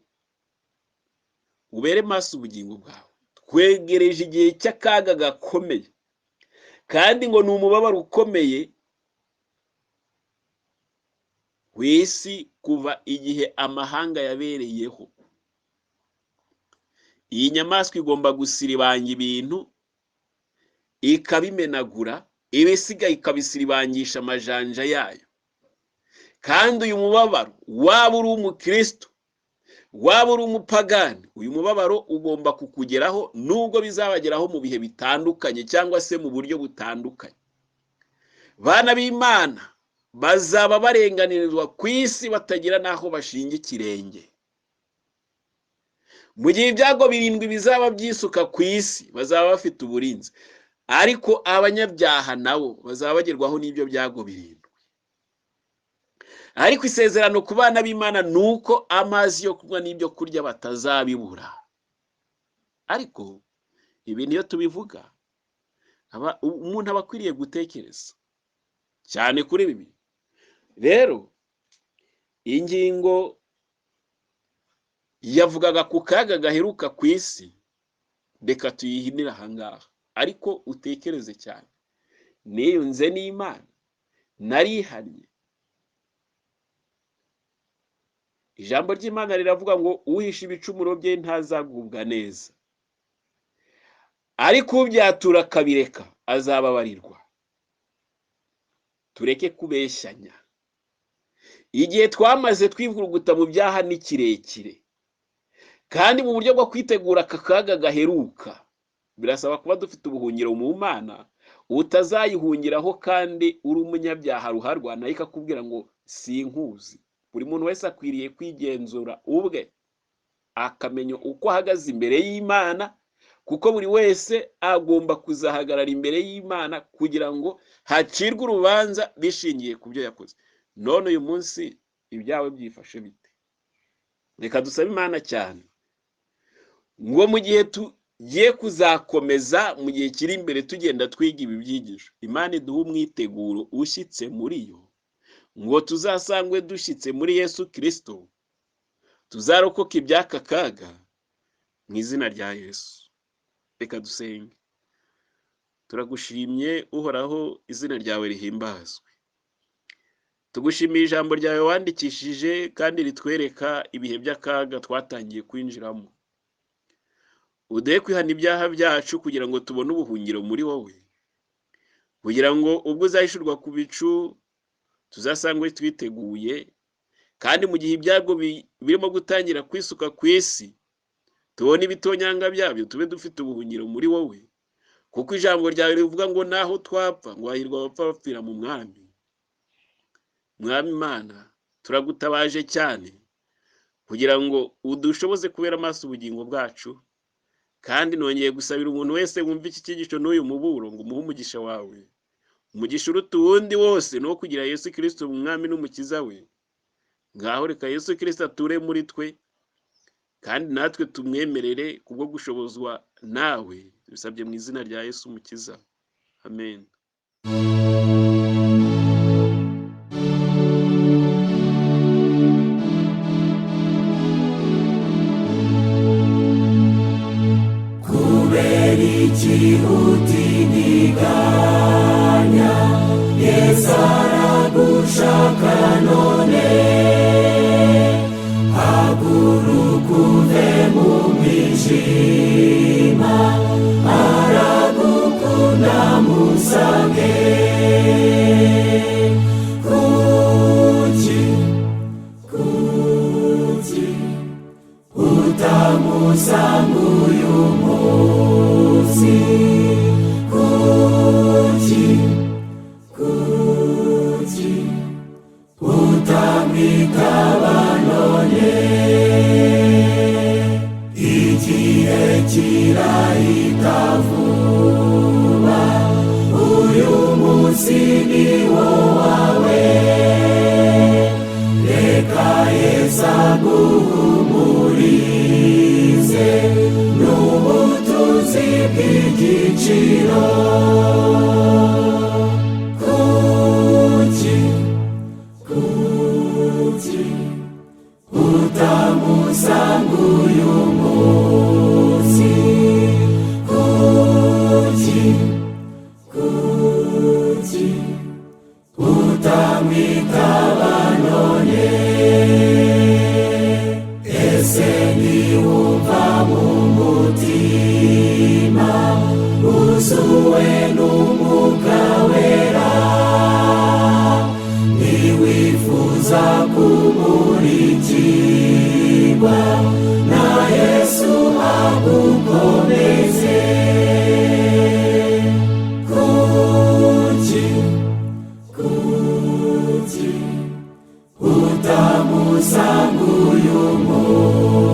ubere maso ubugingo bwawe. Twegereje igihe cy'akaga gakomeye, kandi ngo ni umubabaro ukomeye w'isi kuva igihe amahanga yabereyeho. Iyi nyamaswa igomba gusiribanga ibintu ikabimenagura, ibisigaye ikabisiribangisha amajanja yayo. Kandi uyu mubabaro, waba uri umukristo waba uri umupagani, uyu mubabaro ugomba kukugeraho, nubwo bizabageraho mu bihe bitandukanye cyangwa se mu buryo butandukanye. Bana b'Imana bazaba barenganirizwa ku isi batagira n'aho bashinga ikirenge. Mu gihe ibyago birindwi bizaba byisuka ku isi, bazaba bafite uburinzi, ariko abanyabyaha nabo bazaba bagerwaho n'ibyo byago birindwi. Ariko isezerano ku bana b'Imana ni uko amazi yo kunywa n'ibyo kurya batazabibura. Ariko ibi niyo tubivuga, umuntu aba akwiriye gutekereza cyane kuri ibi. Rero ingingo yavugaga ku kaga gaheruka ku isi, reka tuyihinire aha ngaha, ariko utekereze cyane. Niyunze n'Imana, narihannye. Ijambo ry'Imana riravuga ngo uhisha ibicumuro bye ntazagubwa neza, ariko ubyatura akabireka azababarirwa. Tureke kubeshyanya. Igihe twamaze twivuguta mu byaha ni kirekire, kandi mu buryo bwo kwitegura aka kaga gaheruka birasaba kuba dufite ubuhungiro mu Mana, utazayihungiraho kandi uri umunyabyaha ruharwa, nayo ikakubwira ngo sinkuzi. Buri muntu wese akwiriye kwigenzura ubwe, akamenya uko ahagaze imbere y'Imana, kuko buri wese agomba kuzahagarara imbere y'Imana kugira ngo hacirwe urubanza bishingiye ku byo yakoze. None uyu munsi ibyawe byifashe bite? Reka dusabe Imana cyane ngo mu gihe tugiye kuzakomeza mu gihe kiri imbere tugenda twiga ibi byigisho, Imana iduhe umwiteguro ushyitse muri yo, ngo tuzasangwe dushyitse muri Yesu Kristo, tuzarokoka iby'aka kaga mu izina rya Yesu. Reka dusenge. Turagushimye Uhoraho, izina ryawe rihimbazwe. Tugushimiye ijambo ryawe wandikishije kandi ritwereka ibihe by'akaga twatangiye kwinjiramo. Uduhe kwihana ibyaha byacu kugira ngo tubone ubuhungiro muri wowe, kugira ngo ubwo uzahishurwa ku bicu tuzasangwe twiteguye, kandi mu gihe ibyago birimo gutangira kwisuka ku isi tubone ibitonyanga byabyo, tube dufite ubuhungiro muri wowe, kuko ijambo ryawe rivuga ngo naho twapfa ngo hahirwa abapfa bapfira mu mwami. Mwami Imana, turagutabaje cyane kugira ngo udushoboze kubera amaso ubugingo bwacu, kandi nongeye gusabira umuntu wese wumva iki cyigisho n'uyu muburo ngo umuhe umugisha wawe, umugisha uruta uwundi wose ni uwo kugira Yesu Kristo umwami n'umukiza we. Ngaho reka Yesu Kristo ature muri twe, kandi natwe tumwemerere kubwo gushobozwa nawe. Tubisabye mu izina rya Yesu Umukiza, amen. Kubera iki utindiganya? Yesu aragushaka none. Haguruka uve mu mwijima, aragukunda musange. Kuki, kuki utamusanga uyu munsi? Kuki, kuki utamwitaba none? Igihe kirahita vuba, uyu munsi ni wo wawe. Reka Yesu aguhumurize n'ubutunzi bw'igiciro. Kuki, kuki utamusanga uyu munsi? Kuki, kuki utamwitaba none? Ese ntiwumva mu mutima wuzuwe n'Umwuka Wera? Ntiwifuza kumurikirwa na Yesu agukomeze? Kuki, kuki utamusanga uyu munsi?